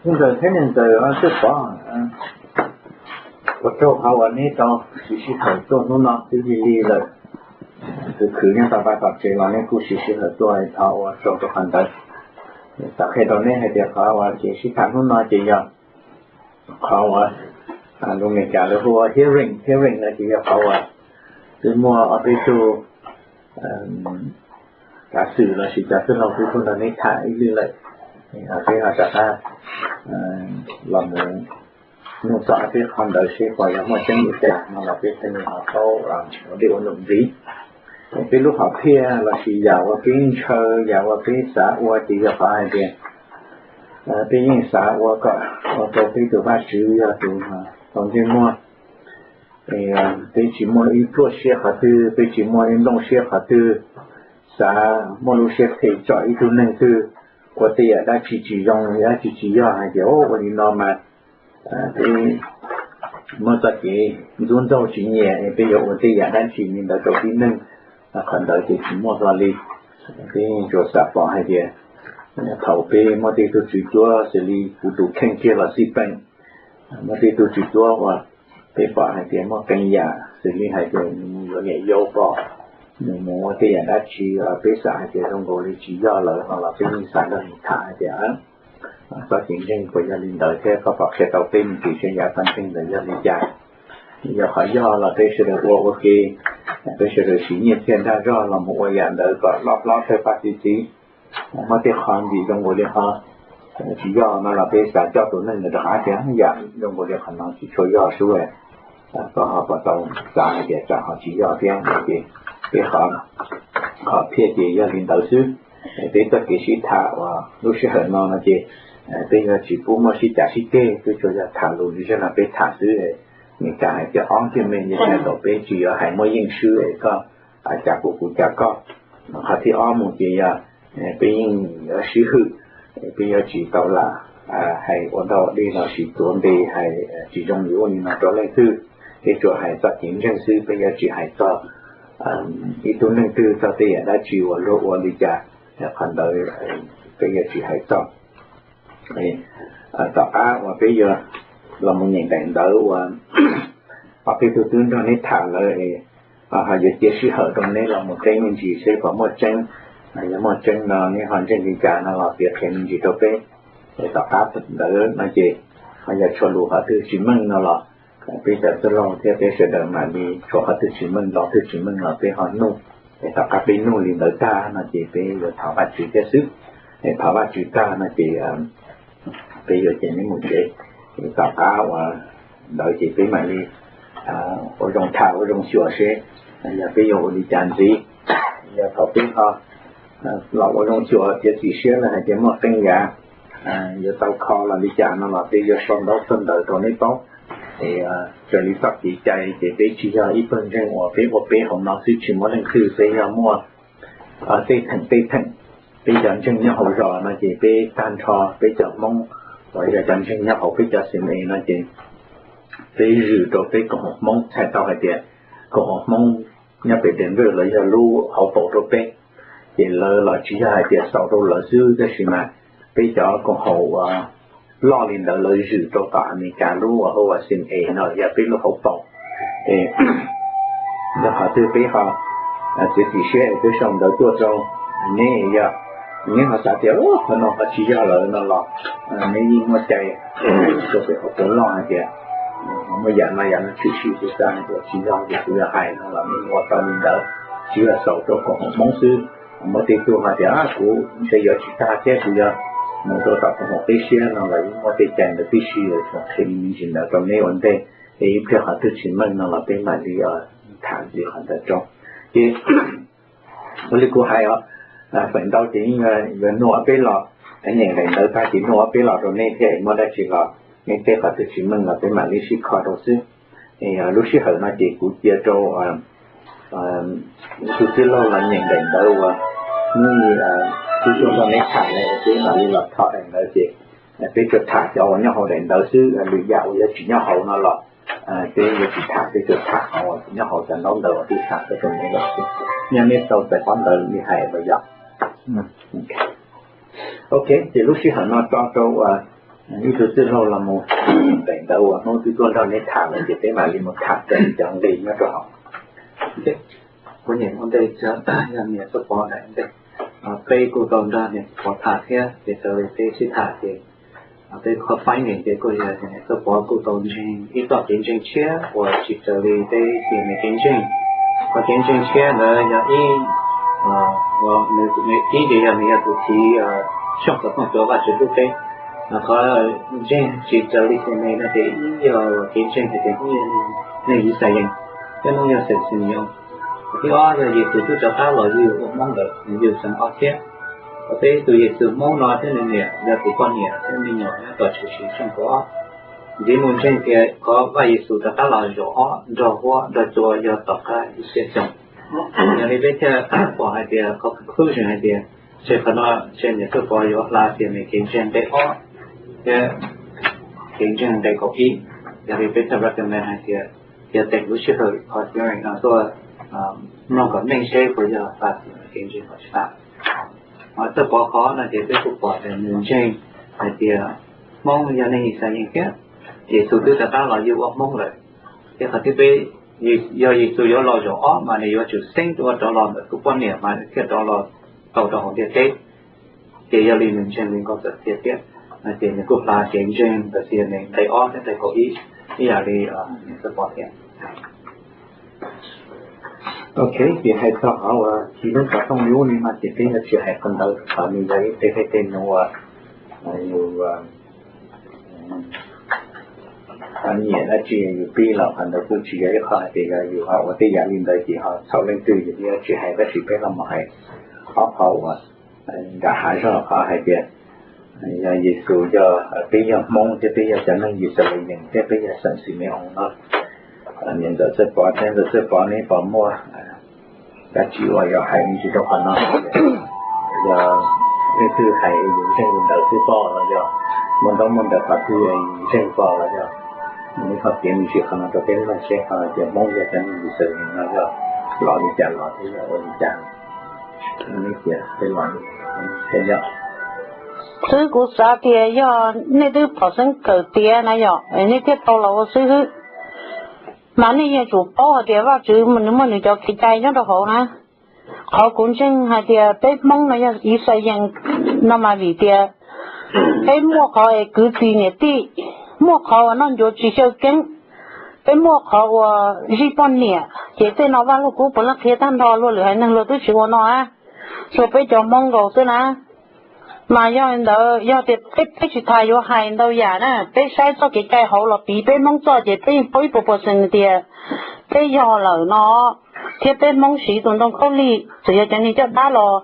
Ntxawm thiab niam ntxawm, twb pom, ua tsaug qhov uas neb tau siv sij hawm tuaj hnub no twb lig lig lawm. Khwv khwv nyob tom vaj tom tsev los neb kuj siv sij hawm tuaj, thov ua tsaug rau qhov ntawd. Xav qhia rau neb hais tias qhov uas ces sib tham hnub no ces yog qhov uas lus Meskas lawv hu ua hearing, hearing no ces yog qhov uas twb muaj ob peb tug kav xwm los sis cov txwj laug twb tuaj nrog neb tham ib lwm lawm. Peb ho rov qab los mus nug txog ob peb qhov ntawd seb puas yog muaj tseeb li cas no los peb thiaj li ho paub ua dej ua num ntxiv. Peb lub hom phiaj los sis yam uas peb ntshaw, yam uas peb xav ua ces yog qhov hais tias peb yeej xav ua kom ua rau peb tus Vajtswv yog tus tau ntsej muag. Peb tsis muaj ib pluaj siab qhov twg, peb tsis muaj ib nplooj siab qhov twg xav muaj lub siab phem tsom ib tug neeg twg ua tej yam dab tsi tsis zoo, dab tsi tsis yog hais tias ua li no mas peb muab txoj kev ntxub ntxaug tsis nyiam, peb yuav ua tej yam dab tsi li ntawd rau tib neeg. Qhov ntawd ces tsis muaj hlo li. Peb tsuas xav pom hais tias thaum peb muaj tej tug tswv cuab xws li kuv tus kheej kiag los xij peem, muaj tej tug tswv cuab uas peb pom hais tias muaj qee yam xws li hais tias nws mus yuav niam yau pom, nws mus ua tej yam dab tsi peb xav hais tias zoo nkaus li tsis yog lawm no los peb yeej xav nrog nws tham hais tias txoj kev ntseeg puas yog li ntawd thiab koj pom qhia tau peb me ntsis saib yav txoj ntseeg ntawd yog li cas. Yog qhov yog los peb sawv daws ua ua ke, peb sawv daws siv nyiaj txiag nraj zog los mus ua yam ntawd kom loj hlob thawj paj txi txiv. Muaj tej qhov ntxim zoo nkaus li qhov tsis yog no los peb xav coj tus neeg ntawd rov qab tias yam zoo nkaus li qhov no tsis tshua yog sub, koj ho puas tau xav hais tias tsam ho tsis yog thiab no ces peb qhov phiaj ces yog li ntawd xwb. Peb txoj kev sib tham uas lub sij hawm no no ces peb yuav tsis pub muaj sib cav sib ceg, peb tsuas yog tham lus li zaj no peb tham xwb. Nws kam hais tias ob kiag me li cas los peb tsis yuav hais muaj yeej swb es koj cas kuv kuv cas koj. Qhov thib ob mus ces yog peb yeej yuav sib hwm, peb yuav tsis tau lam hais ua ntau dej los sis tuav npe hais tsis zoo li ua li no rau leej twg. Peb tsuas hais txoj kev ntseeg xwb, peb yuav tsis hais txog ib tug neeg twg txog tej yam dab tsi uas luag ua li cas, qhov ntawd peb yuav tsis hais txog. Tom qab uas peb yuav los mus nyeem daim ntawv uas ob peb tug twb nrog neb tham lawm, ho yuav cia sij hawm rau neb los mus teb me ntsis seb puas muaj tseeb. Yog muaj tseeb no neb ho ntseeg li cas no los piav qhia me ntsis rau peb. Tom qab ntawd no ces ho yog tshuav lus qhov twg tsis meej no los peb cov txwj laug thiab peb sawv daws mam li tshuav qhov twg tsis meej los twg tsis meej los peb ho nug. Es tom qab peb nug li ntawd tag no ces peb yuav thov Vajtswv thiab xwb. Es thov Vajtswv tag no ces peb yuav coj neb mus tsev. Tom qab uas ntawd ces peb mam li ua zoo tham ua zoo xyuas seb yog peb yuav ua li cas ntxiv. Yog thaum peb ho los ua zoo xyuas txiav txim siab lawm hais tias muaj qee yam yuav tau kho los li cas no los peb yuav sau ntaub sau ntawv rau neb paub. Es raws li txoj kev cai ces peb tsis yog ib pawg ntseeg uas peb ua peb hauv no xwb tsis muaj leej twg, peb yog muaj tej theem tej theem. Peb cov ntseeg nyob hauv zos no ces peb tag nrho peb cov Hmoob uas yog cov ntseeg nyob hauv peb cov CMA no ces peb zwm rau peb koom haum Hmoob, txhais tau hais tias koom haum Hmoob nyob pem Denver los yog lub hauv paus rau peb. Ces lawv los tsis yog hais tias xaus rau lawv xwb tab sis mas peb cov koom haum uas loj li ntawd lawv zwm rau tom Amelikas lub uas hu ua CMA no yog peb lub hauv paus. Es yog qhov twg peb ho txiav txim siab es peb sau ntawv tuaj rau neb, yog neb ho xav tias qhov no ho tsis yog lawm no los neb yeej muaj cai tuaj pem hauv paus loj hais tias muaj yam no yam no tshwm sim xwb, xav hais tias tsis yog ces kuv yuav hais no los neb ua tau li ntawd. Tsis yog xaus rau koom haum Hmoob xwb, muaj tej tug hais tias kuv ntshe yuav tsis tag thiab kuv yuav mus rau tom koom haum peb siab no los yeej muaj tej cai ntawd tib si, yuav tsum qhia me ntsis ntawd rau neb ua ntej. Es ib pliag qhov twg tsis meej no los peb mam li tham ntxiv qhov ntawd rau. Ces ua li kuv hais os, feem ntau ces yeej yuav nug ob peb los, nyeem daim ntawv tag ces nug ob peb los rau neb thiab, muaj dab tsi los neb teb qhov twg tsis meej los peb mam li sib kho rau xwb. Lub sij hawm no ces kuv cia rau tus tij laug los nyeem daim ntawv uas hnub ib tug tuaj nrog neb tham na, peb mam li los tham daim ntawv ces peb tsuas tham cov uas nyob hauv daim ntawv xwb, lwm yam uas yuav tsis nyob hauv no los peb yuav tsis tham, peb tsuas tham qhov uas nyob hauv cov ntaub ntawv uas peb tham rau neb los xwb. Yog neb tau txais qhov ntawd li hais los yog. Ok, ces lub sij hawm no tso rau uas Ib tug txwj laug los mus pem ntawd uas hnub twb tuaj nrog nej tham lawm ces peb mam li mus tham raws cov nqi nyob rau hauv. Kuv niam ua ntej, yog niam Txawj Pov daim ntej, peb kuj tau nrog niam Txawj Pov tham thiab ces raws li peb sib tham ces peb qhov finding ces kuj yog niam Txawj Pov kuj tau ntseeg ib txoj kev ntseeg tshiab uas tsis raws li peb tias nws kev ntseeg. Qhov kev ntseeg tshiab ntawd yog ib, nws ib ces yog nws yog tus thim xyooj xov tooj rau Vajtswv lub teb. Qhov ntseeg tsis raws li tias nws no ces ib yog kev ntseeg hais tias Hmoob yog neeg Yixalayees thiab Hmoob yog xeem Xime Oos. Qhov thib ob yog Yexus twb rov qab los yug ua Hmoob lawm, nws yug xeem ob thiab. Qhov peb, tus Yexus Hmoob no thiab nws niam yog tus poj niam thiab me nyuam nyob tom Tshwm Sim tshooj kaum ob. Ntxiv mus ntseeg tias qhov Vaj Yexus rov qab los zaum ob nrog huab nrog cua yog tom qab ib txhiab xyoo. Yog li peb thiaj pom hais tias qhov conclusion hais tias, ces qhov no ces niam Txawj Pov yuav hla tias nws kev ntseeg nqe ob thiab kev ntseeg nqe kaum ib. Yog li peb thiaj recommend hais tias, yog teem lub sij hawm qhov hearing no tuaj mloog kom meej seb puas yog hla tias nws kev ntseeg los tsis hla. Ho Txawj Pov qhov no ces peb kuj pom tias nws ntseeg hais tias Hmoob yog neeg Yixalayees thiab Yexus twb rov qab los yug ua Hmoob lawm. Thiab qhov thib peb, yog Yexus yuav los zaum ob mas nws yuav tsum xeeb ua rov los ntawm tus poj niam mas nws thiaj rov los tau rau hauv ntiaj teb. Ces yog li nws ntseeg li nkauj txawm tiag thiab, ces nws kuj hla kev ntseeg ntawm tias nws nqe ob thiab nqe kaum ib, ib yam li niam Txawj Pov thiab. Ok, ces hais txog qhov uas thim xyooj xov tooj li ub li no ces peb yuav tsis hais qhov ntawd, qhov nws yog ib teg qheb teg nus uas yus nyiam dab tsi yus pib los qhov ntawd kuj tsis yog ib qho hais tias yog yus ho ua tej yam li ntawd ces ho txhaum leej twg, yus yuav tsis hais. Tab sis peb los mus hais ob qho uas nram hav zog, qhov hais tias yog Yexus yog, peb yog Hmoob thiab peb yog cov neeg Yixalayees thiab peb yog xeem Xime Oos no. Niam Ntxawm Txawj Pov thiab Ntxawm Txawj Pov, neb puas muaj dab tsi uas yuav hais me ntsis rau qhov no? Yog leej twg hais yus ntseeg li ntawd xwb pob los yog muaj ntaub muaj ntawv qhov twg yus ntseeg pob los yog neb ho piav me ntsis qhov no rau peb mloog seb qhov tias Hmoob yog cov neeg Yixalayees no yog los li cas los thiab yog ua li cas. Neb piav peb los li thiab yog. Xwb kuv xav tias yog nej twb pom xeeb kawm tiav na yom, nej thiaj tau los ua xib hwb. Mas nej yeej tsum paub hais tias Vajtswv nws muaj nws cov kev cai nyob rau hauv na. Qhov kuv ntseeg hais tias peb Hmoob no yog Yixalayees no mas vim tias peb muaj qhov es kwv txis niam tij, muaj qhov uas noj ncuav tsis xyaw keeb, peb muaj qhov uas zij poj niam, ces tej no Vaj Lug Kub puav leej qhia tag nrho, luag lwm haiv neeg luag twb tsis ua no na, tsuas peb cov Hmoob nkaus xwb na. Mas yog li ntawd yog tias peb, peb tsis tas yuav hais ntau yam na, peb saib txoj kev cai hauv los piv peb Hmoob txoj ces peb yeej paub ib puas percent tias peb yog lawm no, thiab peb Hmoob siv tus ntoo khaub lig, txawm yog cov niag caj dab los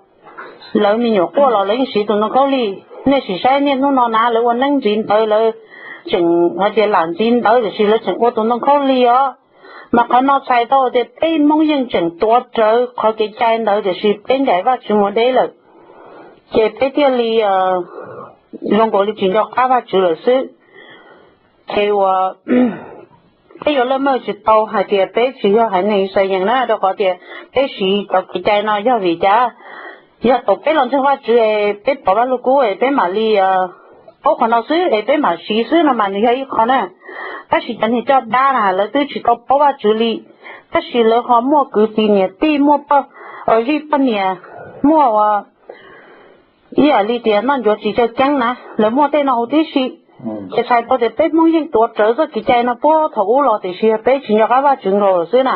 lawv me nyuam quaj los lawv yeej siv tus ntoo khaub lig. Nej sim saib niaj hnub no na lawv ua neeb ntxiv ntawv, lawv tseem hais tias lam ntxiv ntawv tiam sis lawv tseem ua tus ntoo khaub lig os. Mas qhov no txhais tau tias peb Hmoob yeej tseem tuav rawv qhov kev cai ntawd tiam sis peb ncaim Vajtswv mus deb lawm, ces peb thiaj li zoo nkaus li tsis nco qab Vajtswv lawm xwb. Ces uas peb yuav laj maj tsis tau hais tias peb tsis yog haiv neeg Yixalayees na, rau qhov tias peb siv cov kev cai no yog vim cas? Yog thaum peb los ntseeg Vajtswv es peb pom Vaj Lug Kub es peb mam li paub qhov no xwb es peb mam siv xwb no mas nws yog ib qho na. Tab sis cov niag coj dab na lawv twb tsis tau paub Vajtswv li, tab sis lawv ho muaj kwv tij niam tij, muaj poj, zij poj niam, muaj ua ib yam li tias noj ncuav tsis xyaw keeb na, lawv muaj tej no huv tib si. Ces txhais tau tias peb Hmoob yeej tuav rawv txoj kev cai no puag thaum ub los tiam sis yog peb tsis nco qab Vajtswv nkaus lawm xwb na.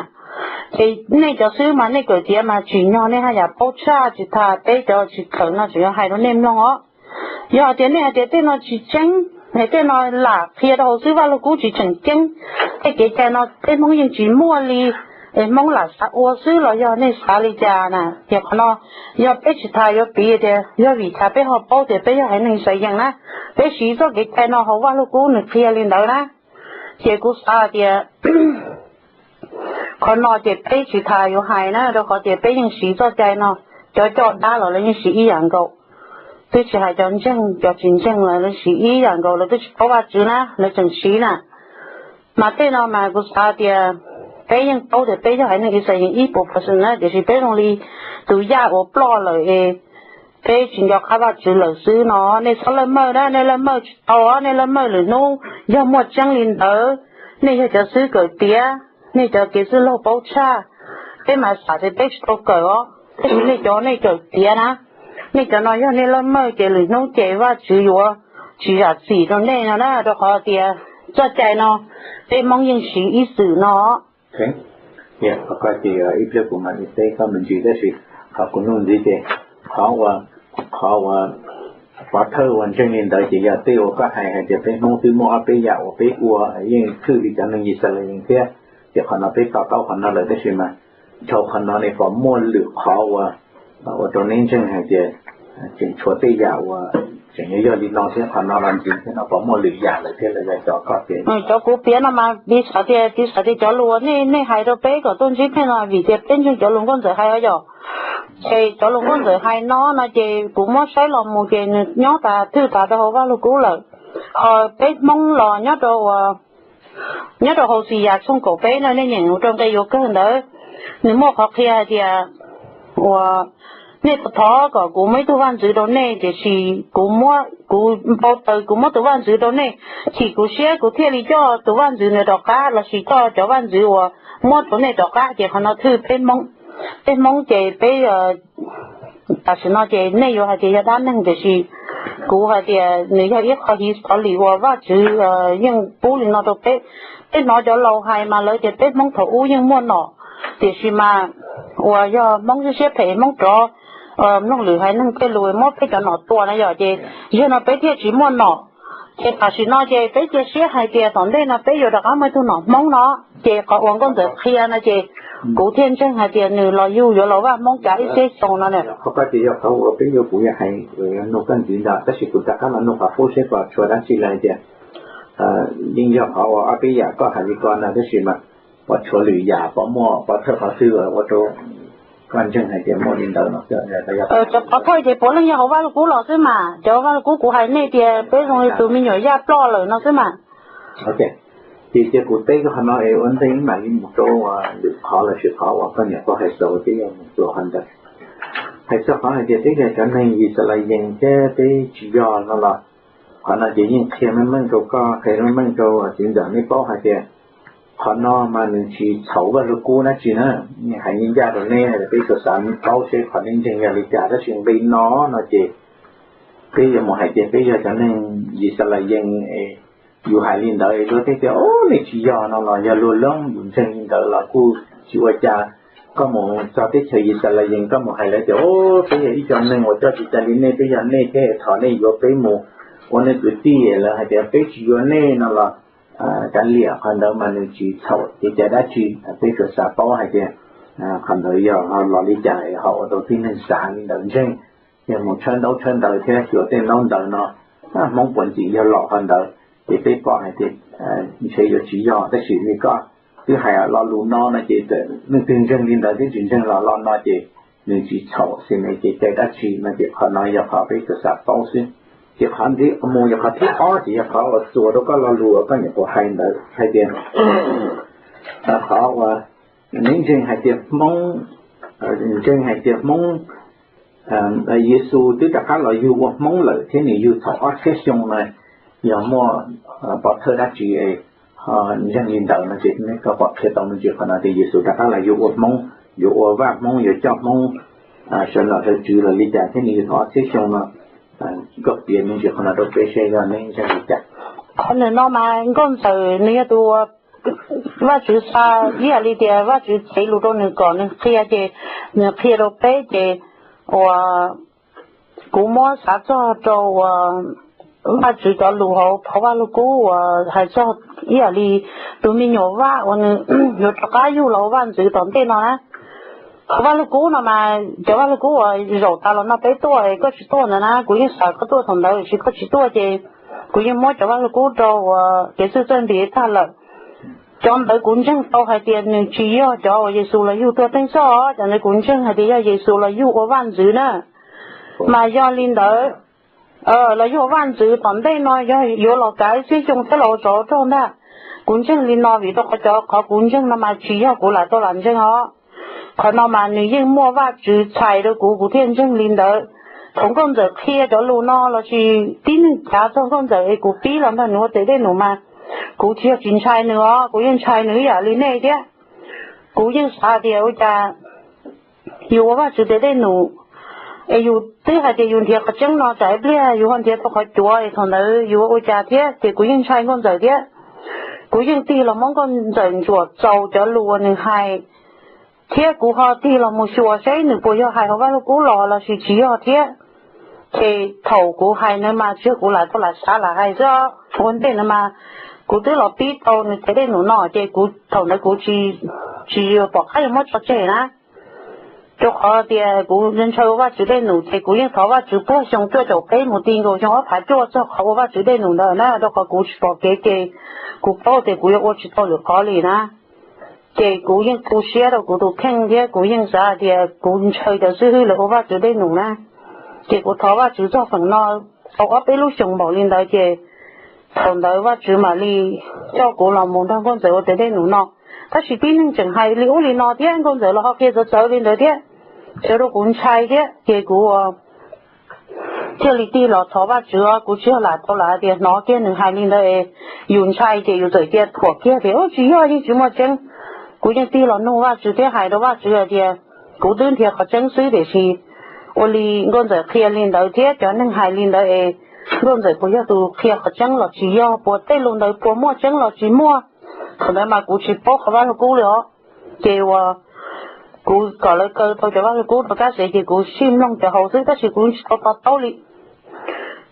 Ces nej cov xib hwb mas nej kawm tiav mas tsim nyog nej haj yam paub tshaj tsis tas, peb cov tsis kawm no tseem yuav hais rau nej mloog os. Yog hais tias nej hais tias tej no tsis tseeb, tej no lam qhia rau hauv xwb, Vaj Lug Kub tsis tseem ceeb, tej kev cai no peb Hmoob yeej tsis muaj li, es Hmoob lam xav ua xwb los yog nej xav li cas na? Ces qhov no yog peb tsis tas yuav piv tias yog vim cas peb ho paub tias peb yog haiv neeg Yixalayees na, peb siv txoj kev cai no hauv Vaj Lug Kub nws qhia li ntawd na. Ces kuv xav tias qhov no ces peb tsis tas yuav hais na, rau qhov tias peb yeej siv txoj cai no, cov coj dab los lawv yeej siv ib yam nkaus. Twb tsis hais cov ntseeg cov tsis ntseeg los lawv siv ib yam nkaus, lawv twb tsis paub Vajtswv na lawv tseem siv na. Mas tej no mas kuv xav tias peb yeej paub tias peb yog haiv neeg Yixalayees ib puas percent na, tiam sis peb zoo li tus yaj uas ploj lawm es peb tsis nco qab Vajtswv lawm xwb no. Nej txhob laj mawj na, nej laj mawj tsis tau, nej laj mawj lwm hnub yog muaj tseeb li ntawd, nej yog cov xib hwb kawm tiav, nej cov kev xwb laug paub tshaj, peb mas xav tias peb tsis tau kawm os, tab sis nej cov nej kawm tiav na, nej cov no yog nej laj mawj ces lwm hnub ces Vajtswv yuav tsis zam txim rau nej no na, rau qhov tias txoj cai no peb Hmoob yeej siv ib txwm no. Ib pliag kuv mam li teb koj me ntsis, tab sis qhov kuv nug ntxiv ces qhov uas, qhov uas pov thawj uas ntseeg li ntawd ces yog tej uas koj hais hais tias peb Hmoob twb muaj ob peb yam uas peb ua yeej thwj li cov neeg Yixalayees thiab, ces qhov no peb to taub qhov no lawm, tab sis mas dhau qhov no ne pom muaj lwm qhov uas ua rau neb ntseeg hais tias tseem tshuav tej yam uas tseem yuav yog li no thiab, qhov no los ntxiv thiab no pom muaj lwm yam lawm thiab los yog cov koj piav? Cov kuv piav no mas piv xam tias, piv xam tias cov lus uas nej, nej hais rau peb kom tuaj ntsib pheej no vim tias peb ntseeg cov lus nkauj ntxawm hais os yom. Ces cov lus nkauj ntxawm hais no no ces kuv muab saib los mus ces nws nyob tas thwj tas rau hauv Vaj Lug Kub lawm. Ho peb Hmoob los nyob rau uas, nyob rau Hauxeyas tshooj kaum peb no nej nyeem rau nqe yuav kawg ntawd, nws muaj qhov qhia hais tias uas nej thov kom kuv muab ib tug vaj ntxwv rau nej, tiam sis kuv muab, kuv npau taws kuv muab tus vaj ntxwv rau nej, chim kuv siab kuv thiaj li coj tus vaj ntxwv ntawd rov qab lossis coj cov vaj ntxwv uas muab rau nej rov qab. Ces qhov no thwj peb Hmoob, peb Hmoob ces peb tam sim no ces nej yuav hais tias yog dab neeg, tiam sis kuv hais tias nws yog ib qho history uas Vajtswv yeej pub li no rau peb. Peb hnov cov laus hais mas lawv tias peb Hmoob thaum ub yeej muaj nom, tiam sis mas uas yog Hmoob siab siab phem, Hmoob rov mloog lwm haiv neeg tej lus muab peb cov nom tua na yom, ces yog no peb thiaj tsis muaj nom. Ces tam sim no ces peb cia siab hais tias tom ntej no peb yuav rov qab muaj ib tug nom Hmoob no, ces qhov uas nkauj ntxawm qhia no ces kuv thiaj ntseeg hais tias nws los yug yuav los vaj Hmoob kav ib txhiab xyoo no na. Qhov ko ces yog qhov uas peb yuav, kuv yuav hais, nug koj ntxiv ntawd, tab sis kuv rov qab los nug qhov qub seb puas tshuav dab tsi lawm tias, yeej yog qhov uas ob peb yam koj hais li ko ntag, tab sis mas puas tshuav lwm yam, puas muaj pov thawj qhov twg ua rau koj ntseeg hais tias muaj li ntawd no? Cov pov thawj ces puav leej yog hauv Vaj Lug Kub los xwb mas, cov Vaj Lug Kub kuv hais nej tias peb zoo li tus me nyuam yaj ploj lawm no xwb mas. Ces cia kuv teb koj qhov no es ua ntej mam li mus rau lwm qhov lossis qhov uas koj nyuam qhuav hais xaus, peb yuav mus txuas qhov ntawd. Hais txog qhov hais tias peb yog cov neeg Yixalayees thiab peb tsis yog no los, qhov no ces yeej qhia meej meej rau koj, qhia meej meej rau txiv ntxawm nej paub hais tias qhov no mas nws tsis txhaum Vaj Lug Kub dab tsi na. Hais ncaj ncaj rau neb, peb tsuas xav paub seb qhov neb ntseeg yog li cas, tab sis nqe no no ces peb yuav mus hais tias peb yog cov neeg Yixalayees, yus hais li ntawd es luag teb tias, o, nej tsis yog no los yog luag loob, yus ntseeg li ntawd los kuj tsis ua cas. Koj mus txog teb chaws Yixalayees koj mus hais lawv tias, o, peb yog ib co neeg uas coj tsis tau li nej, peb yog nej thiab thov nej yuav peb mus ua nej kwv tij, lawv hais tias peb tsis yuav nej no los kav liam, qhov ntawd mas nws tsis txhaum kev cai dab tsi. Peb tsuas xav paub hais tias qhov ntawd yog los li cas ho ua rau tib neeg xav li ntawd ntseeg, yog mus tshawb ntaub tshawb ntawv thiab xyuas tej ntaub ntawv no, Hmoob puas ntxim yog los qhov ntawd. Ces peb pom hais tias ntshe yuav tsis yog, tab sis li koj twb hais lo lus no no ces txawm leej twg ntseeg li ntawd thiab tsis ntseeg los lo no ces nws tsis txhaum xi me kev cai dab tsi no ces qhov no yog qhov peb tsuas xav paub xwb. Ces qhov ntxiv mus yog qhov thib ob ces yog qhov uas txuas rau koj lo lus uas koj nyuam qhuav hais ntawd hais tias qhov uas neb ntseeg hais tias Hmoob, ntseeg hais tias Hmoob, Yexus twb rov qab los yug ua Hmoob lawm thiab nws yug thaum ob txhiab xyoo no, yog muaj pov thawj dab tsi ntseeg li ntawd no ces neb koj pom qhia tau me ntsis qhov no tias Yexus rov qab los yug ua Hmoob, yuav ua vaj Hmoob, yuav coj Hmoob sawv nom sawv tswv los li cas thiab nws yug thaum ob txhiab xyoo no. Koj piav me ntsis qhov no rau peb seb yog neb ntseeg li cas. Qhov no mas nkauj ntxawm nws yog tus uas Vajtswv xa, ib yam li tias Vajtswv txev lus rau nws kom nws qhia ces nws qhia rau peb ces uas kuv muab xav txog rau uas Vajtswv cov lus hauv phau Vaj Lug Kub uas hais txog ib yam li tus me nyuam vaj uas nws yuav rov qab yug los ua vaj ntxwv tom ntej no na. Qhov Vaj Lug Kub no mas cov Vaj Lug Kub uas zaum tas los no peb tuaj, koj tsis tuaj ntawd na, kuv yeej xav koj tuaj thaum ntawd tiam sis koj tsis tuaj ces kuv yeej muab cov Vaj Lug Kub rau uas kev txwj txawj nti tag lawm. Cov ntawd kuv ntseeg tau hais tias nws tsis yog cov uas Yexus los yug tuag theej txhoj, cov ntawd kuv ntseeg hais tias yog Yexus los yug ua vaj ntxwv na. Mas yog li ntawd, los yug ua vaj ntxwv tom ntej no yog yuav los kav ib txhiab xyoo thiab los ua tsov ua rog ntag. Kuv ntseeg li no vim rau qhov cov qhov kuv ntseeg no mas tsis yog kuv lam tau lam ntseeg os. Qhov no mas nws yeej muaj Vajtswv txhais rau kuv, kuv thiaj ntseeg li ntawd. thaum nkauj ntxawm qhia cov lus no lossis tib neeg cav txog nkauj ntxawm es kuv pib los nrog nws ua tes dej num mas kuv tsis yog tsis ntshai nws os, kuv yeej ntshai nws ib yam li nej thiab. Kuv yeej xav tias ua cas yus ua Vajtswv tes dej num es yus twb hais tias yus nrhiav qhov tseeb no tsam ib pliag yus ho nrhiav tau qhov cuav es thaum ntawd yus ua cas thiab, ces kuv yeej ntshai nkauj ntxawm thiab. Kuv yeej tig los muab nkauj ntxawm ntsuam txaus cov lus uas nws hais, thiab kuv ho tig los mus xyuas seb nws puas yog hais hauv Vajluskub los lossis tsis yog thiab. Ces thaum kuv hais ntawd mas tsis yog kuv lam tau lam xav lam hais xwb, ua ntej ntawd mas kuv twb los pib tau nws tes dej num no ces kuv thaum ntawd kuv tsis pom qab yuav muab tso tseg na. Rau qhov tias kuv ntshaw ua Vajtswv dej num ces kuv yeej thov Vajtswv puag xyoo cuaj caum peb mus ti nkaus xyoo ob phav cuaj txog qhov ua Vajtswv dej num ntawd na, rau qhov kuv tsis pom kev ces kuv paub tias kuv yuav ua tsis tau lwm qhov li na. Ces kuv yeej tu siab rau kuv tus kheej thiab kuv yeej xav tias kuv ntshaw cov xib hwb lawv ua Vajtswv dej num na. Ces kuv thov Vajtswv txog feem no tau ob peb lub xyoos npaum li ntawd ces thaum ntawd Vajtswv mam li coj kuv los mus nrog nkauj ntxawm ua tes dej num no. Tab sis tib neeg tseem hais li ub li no thiab nkauj ntxawm los ho qhia txawv txawv li ntawd thiab, ces rau kuv ntshai thiab ces kuv thiaj li tig los thov Vajtswv os. Kuv tsis yog lam tau lam tias hnov kiag nws hais li ntawd es yus ntshai ces yus txawm cia thuam kiag tias tsis yog, yeej tsis muaj tseeb. Kuv yeej tig los nug Vajtswv thiab hais rau Vajtswv hais tias kuv twb nrhiav qhov tseeb xwb tiam sis ua li nkauj ntxawm qhia li ntawd thiab cov neeg hais li ntawd es nkauj ntxawm puas yog tus qhia qhov tseeb los tsis yog, puas tej lus ntawd puas muaj tseeb los tsis muaj. Thaum ntawd mas kuv tsis paub qhov Vajluskub li os. Ces uas kuv kom lawv kaw tau cov Vajluskub rov qab sev ces kuv sij mloog cov hauv xwb tab sis kuv tsis tau to taub li.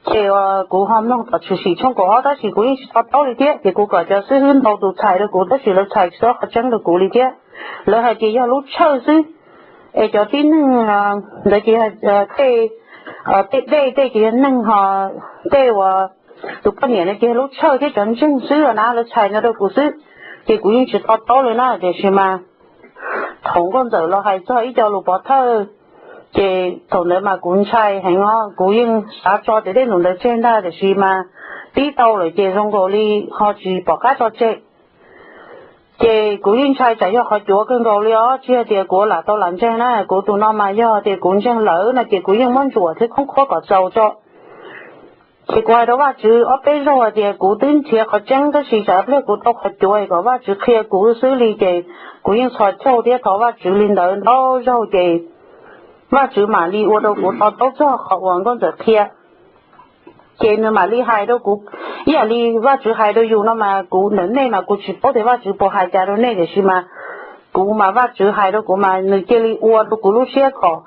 Ces kuv ho mloog tom Tshwm Sim tshooj kaum ob tab sis kuv yeej tsis to taub li thiab. Ces kuv kom cov xib hwb ntau tus txhais rau kuv tab sis lawv txhais tsis tau qhov tseeb rau kuv li thiab. Lawv hais tias yog lub tshawj xwb, es cov tib neeg ntawd ces tej tej dej tej ces yog neeg ho tej uas tus poj niam no ces yog lub tshawj thiab cov ntseeg xwb na, lawv txhais no rau kuv xwb. Ces kuv yeej tsis to taub li na, tiam sis mas thaum nkauj ntxawm los hais txog ib co lus pov thawj, ces thaum ntawd mas kuv ntshai heev os, kuv yeej xav tso tes dej num ntawd tseg ntag, tiam sis mas pib tau lawm ces zoo nkaus li ho tsis pom qab tso tseg. Ces kuv yeej ntshai tsam yog qhov cuav kawg nkaus li os, tsis yog tias kuv lam tau lam ntseeg na, kuv tus no mas yog tias kuv ntseeg lawm no ces kuv yeej muab ntsuam thiab khoob khuab kom txaus tso. Ces kuv hais rau Vajtswv ob peb zaug hais tias kuv twb nrhiav qhov tseeb tab sis tsam pliag kuv tau qhov cuav kom Vajtswv qhia kuv xwb li, ces kuv yeej txhos caug thiab thov Vajtswv li ntawd ntau zaug ces Vajtswv mam li ua rau kuv to taub txog qhov uas nkauj ntxawm qhia. Ces nws mam li hais rau kuv ib yam li Vajtswv hais rau yus no mas kuv ntawm nej mas kuv tsis paub tias Vajtswv puas hais cas rau nej, tiam sis mas kuv mas Vajtswv hais rau kuv mas nws cia li ua rau kuv lub siab kom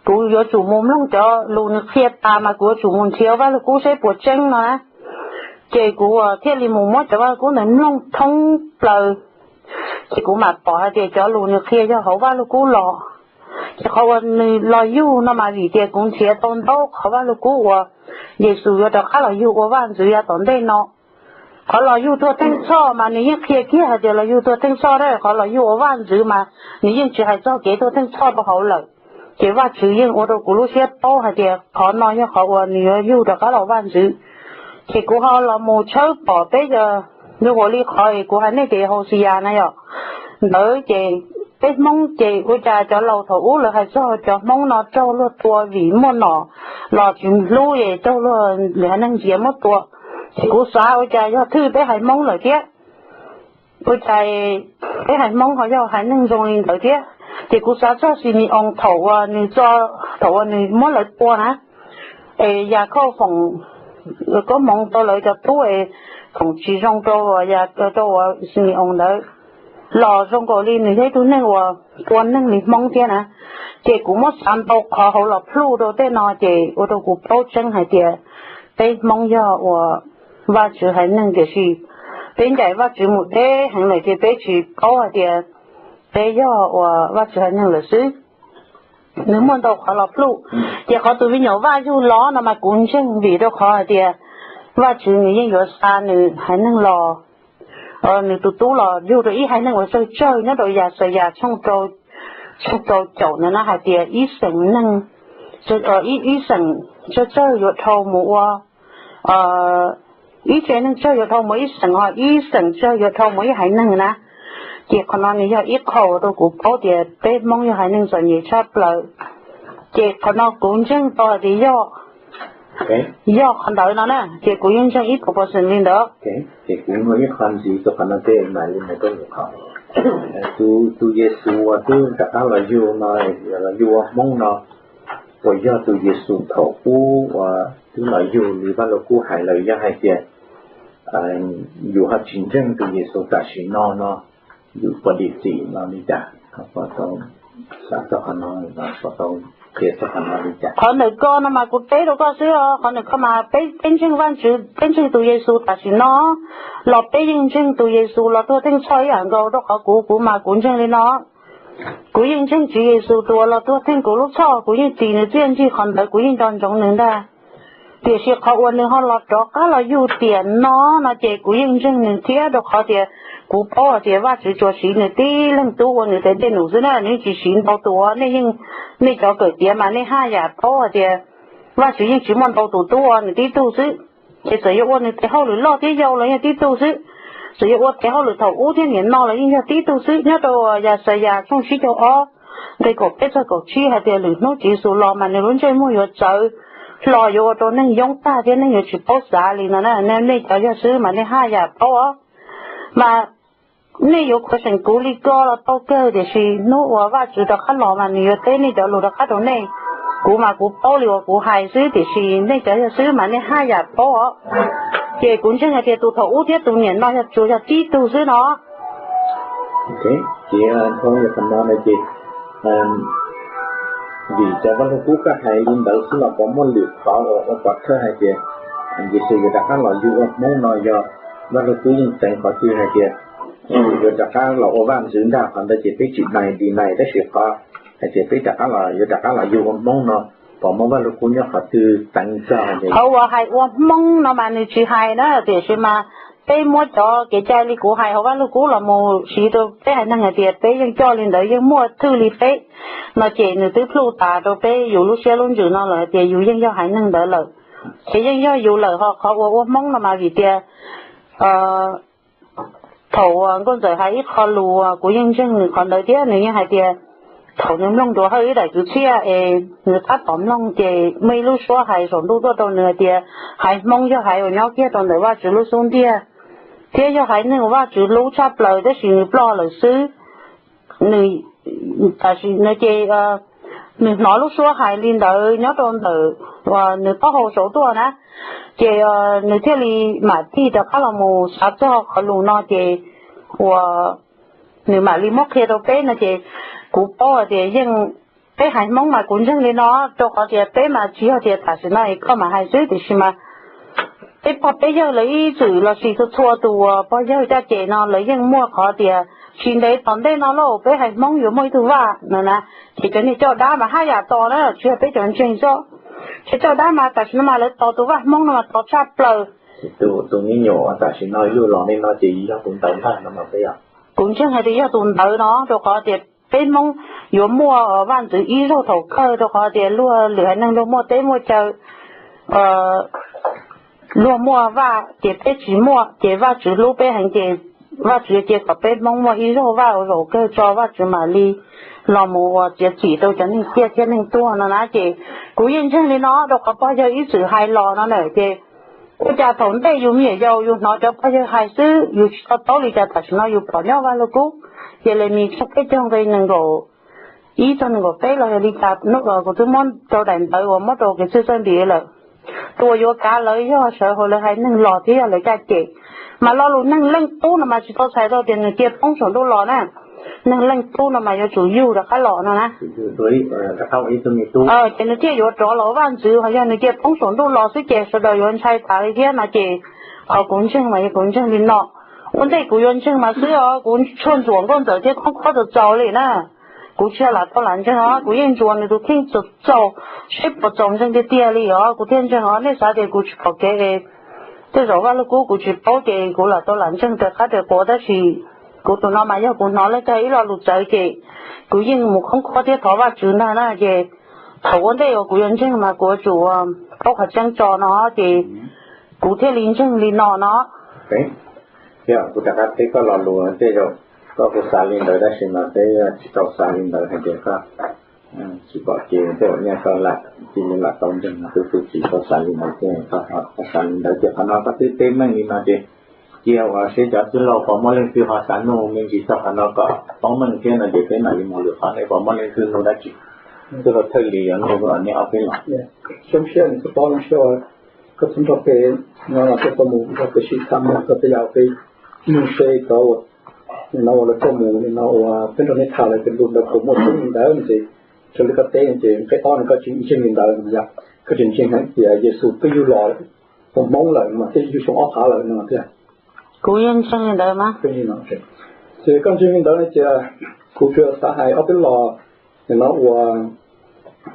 kuv yuav tsum mus mloog cov lus nws qhia tas mas kuv yuav tsum mus nrhiav Vajluskub seb puas tseeb no na. Ces kuv thiaj li mus muab cov Vajluskub ntawd mloog thoob plaws, ces kuv mam pom hais tias cov lus nws qhia yog hauv Vajluskub los. Ces qhov uas nws los yug no mas vim tias kuv nrhiav tau ntau qhov Vajluskub uas Yexus yuav rov qab los yug ua vaj ntxwv yav tom ntej no. Qhov los yug tuag theej txhoj mas nws yeej qhia kiag hais tias los yug tuag theej txhoj, qhov los yug ua vaj ntxwv mas nws yeej tsis hais txog kev tuag theej txhoj rau hauv lawm. Ces Vajtswv yeej ua rau kuv lub siab paub hais tias qhov no yog qhov uas nws yuav yug rov qab los vaj ntxwv. Ces kuv ho los mus tshawb pom peb, nws ua li qhov es kuv hais nej tias Hauxiyas na yom, ntawd ces peb Hmoob ces ua cas cov laus thaum ub lawv hais txog cov Hmoob no raug luag tua vim muaj nom los tsis hlub es raug luag lwm haiv neeg ntxias muab tua. Ces kuv xav ua cas yog thwj peb haiv Hmoob lawm thiab, ua cas peb haiv Hmoob ho yog haiv neeg zoo li ntawd thiab. Ces kuv xav txog Xis Mis Oos thaum uas nws, thaum uas nws muab lawv tua na, es Yas Khauj foom koob hmoov rau lawv cov tub es foom tsis zoo rau, rau uas Xis Mis Oos ntawd los zoo nkaus li nws yog ib tug neeg uas tua neeg li Hmoob thiab na. Ces kuv muab xav ntau qhov hauv los plhuj rau tej no ces ua rau kuv paub tseeb hais tias peb Hmoob yog uas Vajtswv haiv neeg, tiam sis peb ncaim Vajtswv mus deb heev lawm ces peb tsis paub hais tias peb yog uas Vajtswv haiv neeg lawm xwb. Nws muaj ntau qhov los plhuj, ces qhov tus me nyuam Vaj yug los no mas kuv ntseeg vim rau qhov hais tias Vajtswv nws yeej yuav xa nws haiv neeg los, nws tus tub los yug rau ib haiv neeg uas tsawg tsawg nyob rau Yaxayas tshooj rau caum ntawd na hais tias ib xeem neeg, ib xeem tsawg tsawg yuav dhau mus ua, ib tsev neeg tsawg yuav dhau mus ib xeem, ho ib xeem tsawg yuav dhau mus ib haiv neeg na. Ces qhov no nws yog ib qho rau kuv paub tias peb Hmoob yog haiv neeg txom nyem tshaj plaws. Ces qhov no kuv ntseeg tau hais tias yog, yog qhov ntawd no na, ces kuv yeej ntseeg ib puas percent li ntawd. Ces kuv ua ib qho ntxiv rau qhov no tej mas li ntawd, tus Yexus uas twb rov qab los yug no, los yug ua Hmoob no, puas yog tus Yexus thaum ub uas twb los yug li Vaj Lug Kub hais lawm, yog hais tias yus ho tsis ntseeg tus Yexus tam sim no no, yus puas dim txim no li cas? Xav txog qhov no, puas tau qhia txog qhov no li cas? Qhov ntawm ko no mas kuv teb rau koj xwb os, qhov ntawm ko mas peb, peb ntseeg Vajtswv, peb ntseeg tus Yexus tam sim no los peb yeej ntseeg tus Yexus los tuag theej txhoj ib yam nkaus rau qhov kuv, kuv mas kuv ntseeg li no. Kuv yeej ntseeg Tswv Yexus tus uas los tuag theej kuv lub txhoj, kuv yeej tis nws txiaj ntsig qhov ntawd, kuv yeej nco ntsoov nws ntag. Tiam sis qhov uas nws ho los rov qab los yug tiam no no ces kuv yeej ntseeg nws thiab, rau qhov tias kuv paub hais tias Vajtswv tsuas siv nws tib leeg tub ua nws tes dej num xwb na, nws yeej tsis siv ntau tus. Nej yeej, nej cov kawm tiav mas nej haj yam paub hais tias Vajtswv yeej tsis muaj ntau tus tub, ua nws tib tug xwb. Ces txawm yuav ua nws tes hauj lwm loj thiab yau los yog tib tug xwb, txawm yuav ua tes hauj lwm thaum ub thiab niam no los yeej yog tib tug xwb. Nyob rau Yaxayas tshooj tsib caug ob nqe kaum peb txog kaum tsib hais tias lwm hnub Tswv Yexus los mas nws lub ntsej muag yuav tsawv hlo, yuav ua rau neeg yoob tag thiab neeg yuav tsis paub xav li no na. Nej cov yog xwb mas nej haj yam paub os. Mas nej yuav khuv xeem kuv li ko los tau kawg, tiam sis hnub uas Vajtswv rov qab los mas nws yuav teb nej cov lus rov qab rau nej. Kuv mas kuv paub li uas kuv hais xwb, tiam sis nej cov yog xwb mas nej haj yam paub os. Ces kuv ntseeg hais tias tus thaum ub thiab tus niam no yog tsuas yog tib tug xwb no. Ces qhov no ces vim cov Vaj Lug Kub koj hais li ntawd xwb los puas muaj lwm qhov uas ua pov thawj hais tias Yexus yuav rov qab los yug ua Hmoob no? Yog Vaj Lug Kub yeej teev qhov twg hais tias yuav rov qab los ua vaj ntxwv ntag, qhov ntawd ces peb tsis deny, deny, tab sis qhov hais tias peb rov qab los, yuav rov qab los yug ua Hmoob no, puas muaj Vaj Lug Kub nyob qhov twg teev txog? Qhov uas hais ua Hmoob no mas nws tsis hais na, tiam sis mas peb muab cov kev cai li kuv hais hauv Vaj Lug Kub los mus siv rau peb haiv neeg hais tias peb yeej coj li ntawd, yeej muaj thwj li peb no, ces nws twb plhuj tas rau peb yus lub siab lub ntsws no lawm hais tias yus yeej yog haiv neeg ntawd lawm, ces yeej yog yus lawm. Ho qhov uas ua Hmoob no mas vim tias thaum uas Nkauj Ntxawm hais ib qho lus kuv yeej ntseeg nws qhov ntawd thiab, nws yeej hais tias thaum nws mloog Nruas Hawj ib daim kwv txhiaj es nws tab tom mloog ces muaj ib lub suab hais saum ntuj tuaj rau nws hais tias haiv Hmoob yog haiv uas nyob kiag rau ntawm Vajtswv lub xub ntiag thiab yog haiv neeg uas Vajtswv hlub tshaj plaws, tab sis nws ploj lawm xwb. Nws, tam sim no ces nws hnov lub suab hais li ntawd nyob rau ntawm nws taub hau saud tuaj na, ces nws thiaj li mam tig rov qab los mus xav txog qhov lus no ces uas nws mam li muab qhia rau peb no ces kuv paub hais tias yeej peb haiv Hmoob mas kuv ntseeg li no, rau qhov tias peb mas tsis yog tias tam sim no es koj mam hais xwb, tiam sis mas peb pog peb yawg lawv ib txwm los sis txhua txhua tus uas pog yawg caj ces no lawv yeej muaj qhov tias tsis ntev tom ntej no lauj peb haiv Hmoob yuav muaj ib tug vaj no na. Ces cov niag coj dab mas haj yam tos na, tsis yog peb cov ntseeg xwb, ces coj dab mas tam sim no mas lawv tos tus vaj Hmoob no mas tos tshaj plaws. Tus me nyuam tam sim no yug los li no ces yog tus ntawd ntag no mas peb, kuv ntseeg hais tias yog tus ntawd no, rau qhov tias peb Hmoob yuav muaj vaj ntxwv ib zaug thaum kawg, rau qhov tias luag lwm haiv neeg luag muaj teb muaj chaw, luag muaj vaj ces peb tsis muaj, ces Vajtswv hlub peb heev ces Vajtswv yuav cia kom peb Hmoob muaj ib zaug vaj ua zaum kawg tso Vajtswv mam li los mus ua txiav txim rau cov neeg ciaj thiab neeg tuag no na. Ces kuv yeej ntseeg li no, rau qhov pog yawg ib txwm hais los no na, ces ua cas thaum ntej yus me nyuam yaus yus hnov cov pog yawg hais xwb yus tsis to taub li cas, tam sim no yus pom nyob Vaj Lug Kub, Yelemis tshooj peb caug nqe nees nkaum ib txog nees nkaum peb los yog li cas, kuv twb muab rau daim ntawv uas muab rau kev txhij txawj ntim lawm. Tus uas yuav kav lawv yog sawv hauv lawv haiv neeg los thiab yog lawv caj ces. Mas lo lus neeg leej tub no mas tsis tau txhais tau tias nws cia poob saum ntuj los na. Neeg leej tub no mas yuav tsum yug rov qab los no na. Ces nws thiaj yuav rov los vaj ntxwv, ho yog nws cia poob saum ntuj los xwb ces sawv daws yuav ntshai tas li thiab no ces qhov kuv ntseeg mas yog kuv ntseeg li no. Ua ntej kuv yuav ntseeg mas xwb os, kuv tshuaj ntxuam Nkauj Ntxawm thiab Khoob Khob txaus txaus li na. Kuv tsis yog lam tau lam ntseeg os, kuv yeej ntsuas nws tus kheej txaus txaus, seb puas txaus ntseeg tiag tiag li os kuv thiaj ntseeg os. Nej xav tias kuv tsis pom kev, tej zaum Vaj Lug Kub kuv tsis paub ces kuv lam tau lam ntseeg raws qab raws quav, tab sis kuv tus no mas yog kuv hnov leej twg ib lo lus txawv ces kuv yeej mus khoob khob thiab thov Vajtswv ntag na. Ces thaum ua ntej uas kuv yuav ntseeg mas kuv yuav tsum paub qhov tseeb tso no ces kuv thiaj li ntseeg li no no. Thiab kuv rov qab teb koj lo lus, tej zaum koj kuj xav li ntawd tab sis mas peb tsis tau xav li ntawd hais tias koj Tsis pom kev tej uas nyob tau lawm, cia li lam tau ntseeg no, tus txiv tau xav li ntawd ces, tau xav li ntawd ces qhov no koj twb teb meej li no ces cia uas seb cov tij laug puas muaj leej twg ho xav nug me ntsis txog qhov no kom paub meej thiab no ces peb mam li mus lwm qhov, nej puas muaj leej twg nug dab tsi? Tij laug Thawj Lis yuav nug nej ob peb los. Zoo siab nws tsis paub, zoo siab koj txhub nrog peb no los koj tau mus nrog peb sib tham mog, koj tej yam peb nug seb cov uas no uas lawv tuaj mus no uas peb nrog nej tham lawm tes lus ntawd puas muaj tseeb li ntawd no ces, raws li koj teb ces nqe ob no koj tsis ntseeg li ntawd no yom, koj tsis ntseeg hais tias Yexus twb yug los ua Hmoob lawm no mas twb yug xyoo ob phav lawm no tiag. Kuv yeej ntseeg li ntawd mas. Ces koj ntseeg li ntawd no ces kuv tsuas xav hais ob peb los no uas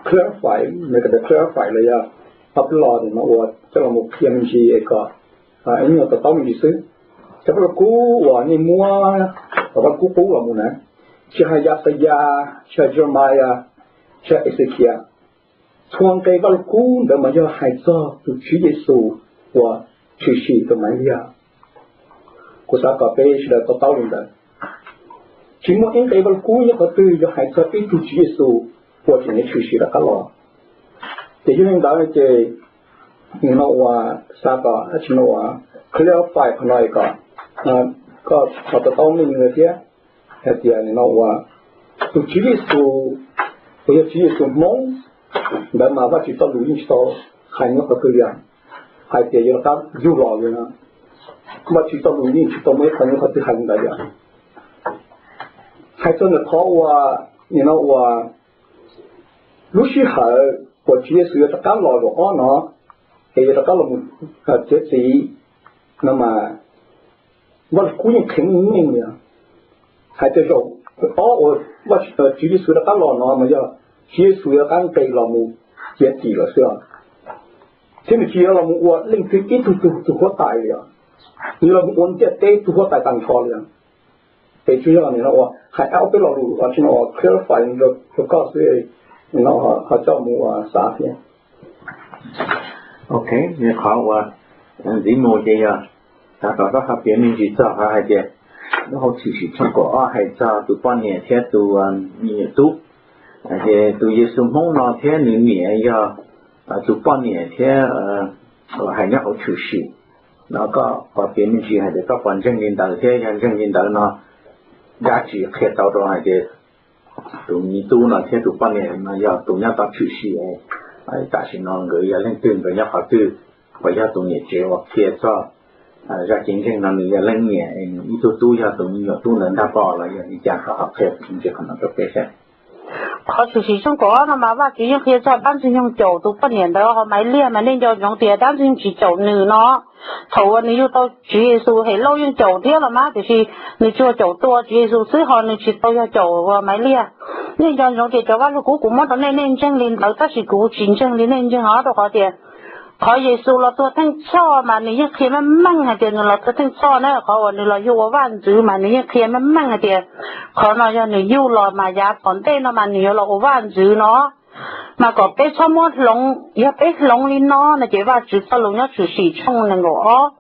clarify, clarify los yog ob peb los no uas coj los mus qhia me ntsis es kom ib nyuag to taub me ntsis xwb. Cov Vaj Lug Kub uas nej muab cov Vaj Lug Kub qub los mus na, tsis hais Yaxayas, tsis hais Jeremiah, tsis hais Exekias, txhua nqe Vaj Lug Kub ntawd mas yog hais txog tus Tswv Yexus uas tshwm sim rau Maivliag. Kuv xav kom peb sawv daws to taub li ntawd. Tsis muaj ib nqe Vaj Lug Kub nyob qhov twg yog hais txog ib tug Tswv Yexus uas tseem tshwm sim rov qab los. Ces yog li ntawd ces nim no uas xav kom dab tsi no uas clarify qhov no kom koj ho to taub meej li thiab, hais tias nim no uas tus Tswv Yexus uas yog Tswv Yexus Hmoob ntawd mas Vajtswv txoj lus yeej tsis tau hais nyob qhov twg li, hais tias yuav rov qab yug los li no, Vajtswv txoj lus yeej tsis tau muaj ib qho nyob qhov twg hais li ntawd li. Hais txog ntawm qhov uas nim no uas lub sij hawm uas Tswv Yexus yuav rov qab los zaum ob no es yuav rov qab los mus txiav txim no mas Vaj Lug Kub yeej qhia meej meej li hais tias zaum ob uas Tswv Yexus rov qab los no mas yog Tswv Yexus yuav rov qab nqis los mus txiav txim lawm xwb os. Thiab nws tsis yuav los mus ua leej twg ib tug tug huab tais li os, nws los mus ua ntiaj teb tug huab tais tag nrho li os. Es tsuas yog nim no uas hais ob peb lo lus ua tsis no uas clarify rau koj xwb, no ho coj mus ua xav thiab. Ok, qhov uas ntxiv mus ces yog xav kom koj ho piav me ntsis txog qhov hais tias lub hauv Tshwm Sim tshooj kaum ob hais txog tus poj niam thiab tus me nyuam tub, ces tus Yexus Hmoob no thiab nws niam yog tus poj niam thiab uas hais nyob hauv Tshwm Sim no, koj ho piav me ntsis hais tias koj puas ntseeg li ntawd thiab yog ntseeg li ntawd no dab tsi qhia tau rau hais tias tus me tub no thiab tus poj niam no yog tus nyob tom Tshwm Sim, tam sim no nkawd yog leej twg, nkawd nyob qhov twg, puas yog tus niam tsev uas qhia txog zaj kev ntseeg no nws yog leej niam, nws ib tug tub yog tus me nyuam tub ntawd ntag pom los yog li cas, koj ho qhia me ntsis qhov no rau peb saib. Qhov Tshwm Sim tshooj kaum ob no mas Vajtswv yeej qhia txog dab Ntxwg Nyoog caum tus poj niam ntawd, ho Maivliag mas nej nco ntsoov tias dab Ntxwg Nyoog tsis caum nws no. Thaum uas nws yug tau Tswv Yexus, Helauj yeej caum thiab los mas, tiam sis nws tsuas caum tua Tswv Yexus xwb, ho nws tsis tau yog caum Maivliag. Nej nco ntsoov tias cov Vaj Lug Kub kuv muab rau nej, nej ntseeg li ntawd, tab sis kuv tsis ntseeg li nej ntseeg os, rau qhov tias qhov Yexus los tuag theej txhoj mas nws yeej qhia meej meej hais tias nws los tuag theej txhoj na, qhov uas nws los yug ua vaj ntxwv mas nws yeej qhia meej meej hais tias qhov no yog nws yug los mas yav tom ntej no mas nws yuav los ua vaj ntxwv no. Mas kom peb txhob muab hloov, yog peb hloov li no no ces Vajtswv txoj lus nyob Tshwm Sim tshooj nees nkaum ob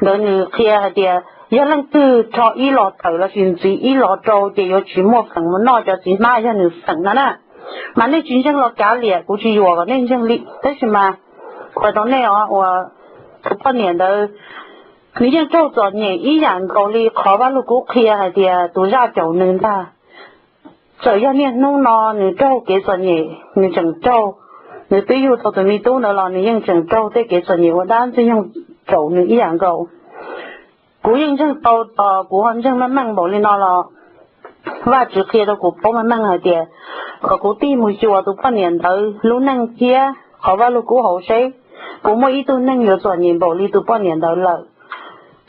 ntawd nws qhia hais tias yog leej twg rho ib los tawm lossis ntxiv ib los rau ces yuav tsis muaj feem mus noj cov txiv hmab yog nws feem no na. Mas nej tsis ntseeg los kav liam, kuv tsis yuam kom nej ntseeg li, tab sis mas qhia rau nej os, uas tus poj niam ntawd nws yeej raug txom nyem ib yam nkaus li qhov Vaj Lug Kub qhia hais tias tus zaj caum nws ntag. Txawm yog niaj hnub no nws raug kev txom nyem, nws tseem raug, nws twb yug tau tus me tub ntawd los nws yeej tseem raug tej kev txom nyem uas dab Ntxwg Nyoog caum nws ib yam nkaus. Kuv yeej ntseeg tau, tos kuv ho ntseeg meej meej npaum li no los Vajtswv qhia rau kuv paub meej meej hais tias kom kuv tig mus xyuas tus poj niam ntawd lub neej thiab qhov Vaj Lug Kub hauv seb puas muaj ib tug neeg yuav txom nyem npaum li tus poj niam ntawd lawm.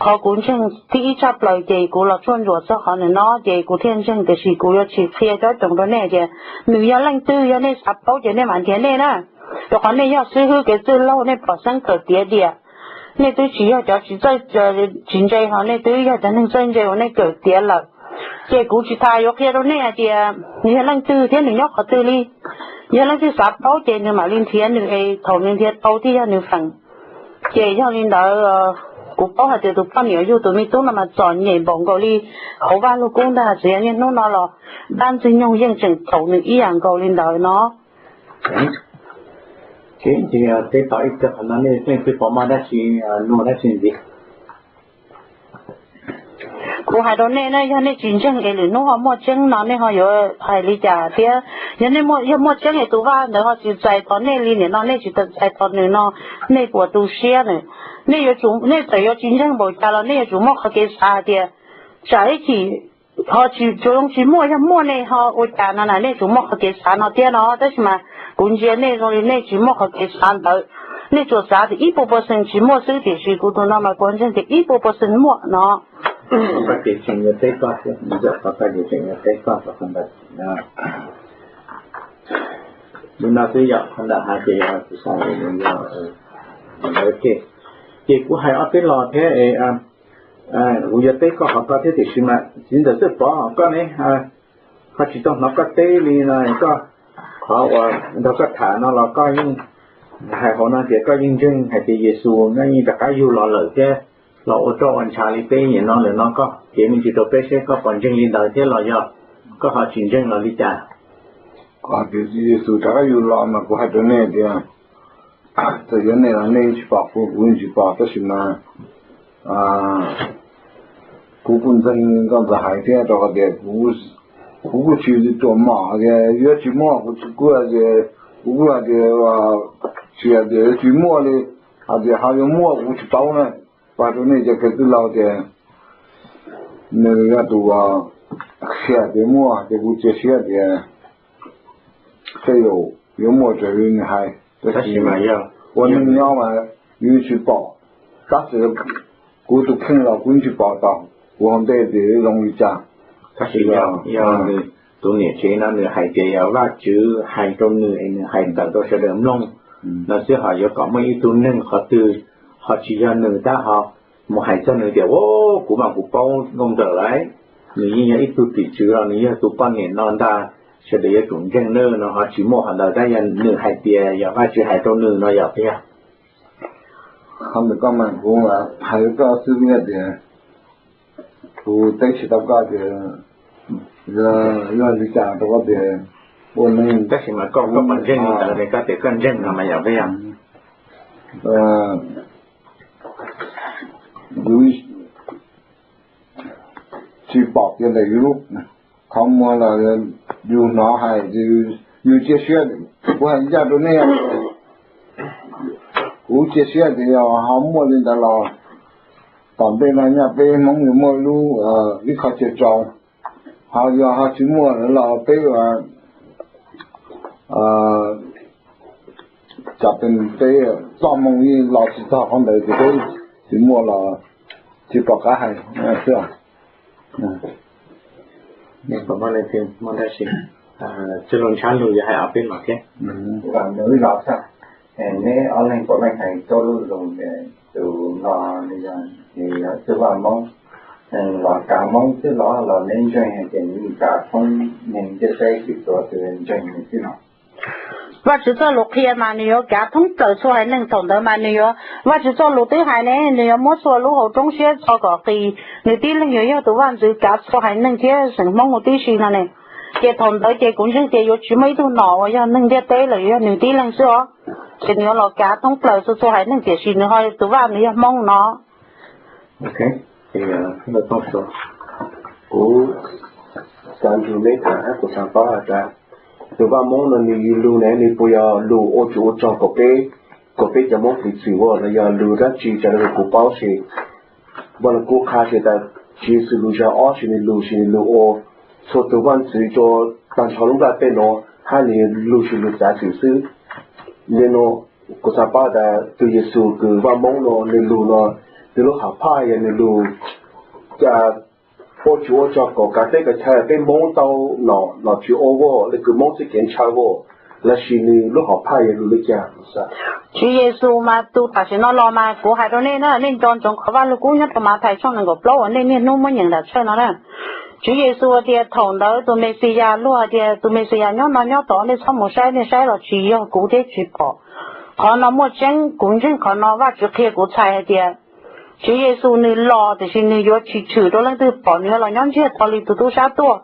Qhov kuv ntseeg thib ib tshaj plaws ces kuv los tshuaj ntsuam txog qhov nws no ces kuv thiaj ntseeg, tiam sis kuv yuav tsis qhia cob coos rau nej tias nws yog leej twg, yog nej xav paub ces nej mam nrhiav nej na. Rau qhov nej yog xib hwb kev txwj laug, nej pom xeeb kawm tiav diam. Nej twb tsis yog cov tsis txawj, tsis ntse, ho nej twb yog cov neeg txawj ntse uas nej kawm tiav lawm. Ces kuv tsis tas yuav qhia rau nej hais tias nws yog leej twg thiab nws nyob qhov twg li. Yog leej twg xav paub ces nws mam li nrhiav nws es thaum nws nrhiav tau thiaj yog nws feem. Ces yog li ntawd, Kuv paub hais tias tus poj niam yug tus me tub no mas txom nyem npaum nkaus li hauv Vaj Lug Kub ntag, txawm yog niaj hnub no los dab Ntxwg Nyoog yeej tseem txaus nws ib yam nkaus li ntawd no. Teb tom ib tug qhov no nej leej twg pom muaj dab tsi nug dab tsi ntxiv. Kuv hais rau nej na, yog nej tsis ntseeg es lwm hnub ho muaj tseeb no nej ho yuav hais li cas thiab? Yog nej yog muaj tseeb es tus vaj ntawd ho tsis txais tos nej li nim no nej tsis tau txais tos nws no, nej puas tu siab na? Nej yuav tsum, nej txawm yuav tsis ntseeg npaum cas los nej yuav tsum muaj qhov kev xav hais tias tsam ib chim ho tsis, tsuas zoo tsis muaj, yog muaj nej ho ua cas no na, nej tsum muaj qhov kev xav no thiab no. Tab sis mas kuv ntsia nej zoo li nej tsis muaj qhov kev xav ntawd, nej tsuas xav tias ib puas percent tsis muaj xwb, tiam sis kuv tus no mas kuv ntseeg tias ib puas percent muaj no. Koj ces tseem yuav teb koj thiab, koj ces tseem yuav teb koj rau qhov ntawd. Li no xwb yom, qhov ntawd hais tias yog kuv xav, ces kuv hais ob peb los thiab, kuv yuav teb koj qhov ko thiab tiam sis mas txiv ntxawm Txawj Pov koj ne, ho tsis tau hnov koj teb li no, koj qhov uas nrog koj tham no los koj yeej hais hauv no tias koj yeej ntseeg hais tias Yexus no yeej rov qab yug los lawm thiab los ua roj ua ntsha li peb nim no lawm no, koj piav me ntsis rau peb seb koj puas ntseeg li ntawd thiab los yog koj ho tsis ntseeg los li cas? Kuv hais tias Yexus rov qab yug los mas kuv hais rau nej tias txawm yog nej los nej tsis pom, kuv kuv yeej tsis pom, tab sis mas kuv kuj ntseeg nkauj ntxawm hais thiab, rau qhov tias kuv kuj tsis ruam mom tias yuav tsis muaj, kuv kuj hais tias, kuv kuj hais tias tsis hais tias yuav tsis muaj li, hais tias ho yuav muaj kuv tsis paub na. Kuv hais rau nej cov kwv tij laug tias nws yog tus qhia tias muaj, ces kuv cia siab tias tej zaum yuav muaj raws li nws hais, tab sis mas yog ua neej nyob mas yus tsis pom, tab sis kuv tus kheej los kuv tsis pom tau kuv hauv ntej tias zoo li cas. Tab sis yog tus niam tsev no nws hais tias yog Vajtswv hais rau nws es nws hais tawm rau sawv daws mloog no xwb, ho yuav kom muaj ib tug neeg qhov twg ho tsis yog nws tab ho mus hais txog nws tias, kuv mas kuv paub nkauj ntxawm lawm, nws yeej yog ib tug tim tswv los nws yog tus poj niam no ntag, sawv daws yuav tsum ntseeg na no, ho tsis muaj qhov ntawd, tab yog nws hais tias yog Vajtswv hais rau nws no yog tiag. Qhov ntawd koj mas kuv hais rau koj xwb, tias kuv teb tsis tau koj tias yog li cas rau koj tias ua neeg, tab sis mas koj, koj puas ntseeg li ntawd, koj tias koj ntseeg no mas yog tiag. Yus tsis pom tias ntawm yus lub qhov muag los yus hnov hais, yus cia siab, kuv hais ncaj rau nej, kuv cia siab tias yog ho muaj li ntawd los tom ntej no nyaj peb Hmoob yuav muaj lub, ib qho cia tsau, ho yog ho tsis muaj los peb tsam peb txoj hmoo los tsis txog qhov ntawd ces peb tsis muaj los tsis pom qab hais xwb. Txuj lug ntshab lug yuav hais ob peb los thiab. Neb ob leeg puav leej hais txuj lug zoo, tus no yog txwj vaj Moob, los kav Moob xwb los los neb ntseeg hais tias nws kav thoob neeg ntiaj teb tsis tuav tus ntseeg nws xwb no? Vajtswv txoj lus qhia mas nws yuav kav thoob plaws txhua haiv neeg. Thaum ntawd mas nws yuav, Vajtswv txoj lus twb hais ne, nws yuav muab txhua lub hauv roob siab txo kom qis, nws tib leeg yuav yog tus vaj ntxwv kav txhua haiv neeg thiab xeem Hmoob mus tib si no ne. Ces thaum ntawd ces kuv ntseeg tias yuav tsis muaj ib tug nom uas yog neeg ntiaj teb lawm, yuav yog nws tib leeg xwb os. Ces nws yuav los kav thoob plaws txhua txhua haiv neeg, tiam sis nws ho tus vaj nws yog Hmoob no. Kuv xav nrug neb tham hab kuv xav paub has tas, tus vaj Moob no nws lug ne nws puas yog lug ua tsov ua rog kom peb, kom peb cov Moob txiv txwm ua los yog lug dab tsi? Tsam no kuv paub ces Vaj Lug Kub qha tas Tswv Yexus lug zag ob, ces nws lug ces nws lug ua txhua tus vaj ntxwv rua tag nrho lub nplaj teb no, hab nws lug ces lug txav txim xwb. Yog no kuv xav paub tas tus Yexus kws vaj Moob no nws lug no, nws lub hom phaj yog nws lug ua tsov ua rog kom kav teb kav chaw, peb Moob tau nom los tsis ua, le kws Moob txuj kev ntshaw ua, lossis nws lub hom phaj yog lug li cas? Tswv Yexus mas tus tam sim no los mas kuv hais rau nej na, nej nco ntsoov qhov Vaj Lug Kub nyob rau Mathais tshooj nees nkaum plaub uas nej niaj hnub muab nyeem nram tshawj no na. Tswv Yexus tias thaum ntawd tus Mexiyas, luag hais tias tus Mexiyas nyob no nyob tod, nej txhob mus saib, nej saib los tsis yog kuv thiab tsis pom. Qhov no muaj tseeb, kuv ntseeg qhov no, Vajtswv qhia kuv txhais hais tias Tswv Yexus nws los tiam sis nws yuav tsis tshwm rau leej twg pom, nws yuav los nyob ntsiag to li tus tub sab tuaj.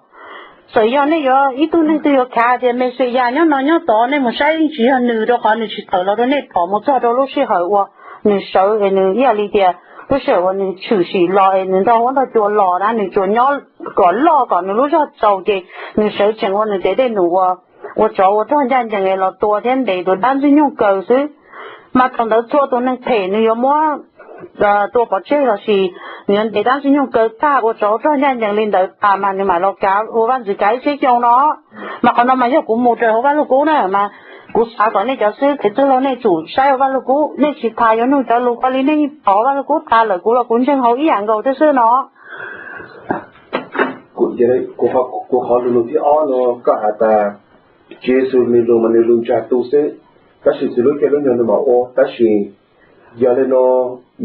Txawm yog nej yuav ib tug neeg twg yuav khav tias Mexiyas nyob no nyob tod, nej mus saib yeej tsis yog nws, rau qhov nws tsis tawm los rau nej pom mus txog rau lub sij hawm uas nws sawv es nws ib yam li tias lub sij hawm uas nws tshwm sim los es nws nrog huab nrog cua los na, nws tsuas nyob kom loj kom nws lub zog txaus ces nws sawv tsees ua nws tes dej num uas ua tsov ua rog ncaj ncees es los tua thiab ntes tus dab ntxwg nyoog kaw xwb. Mas thaum ntawd txhua tus neeg phem nws yuav muab tua pov tseg los sis nws yuav ntes dab ntxwg nyoog kaw tag ua tsov ua rog ncaj ncees li ntawd tas mas nws mam los kav ua vaj ntxwv kav ib txhiab xyoo no. Mas qhov no mas yog kuv mus raws hauv Vaj Lug Kub na mas kuv xav kom nej cov xib hwb txwj laug nej tsum saib hauv Vaj Lug Kub, nej tsis tas yuav nug cov lus ko li, nej yeej pom Vaj Lug Kub tas lawm, kuv los kuv ntseeg hauv ib yam nkaus thiab xwb no. Kuv qhov lus nug thib ob no koj has tas Tswv Yexus nws lus mas nws lus ntsag tu xwb, tab sis txwv lub caij lub nyoog nws mam ua, tab sis yog li no,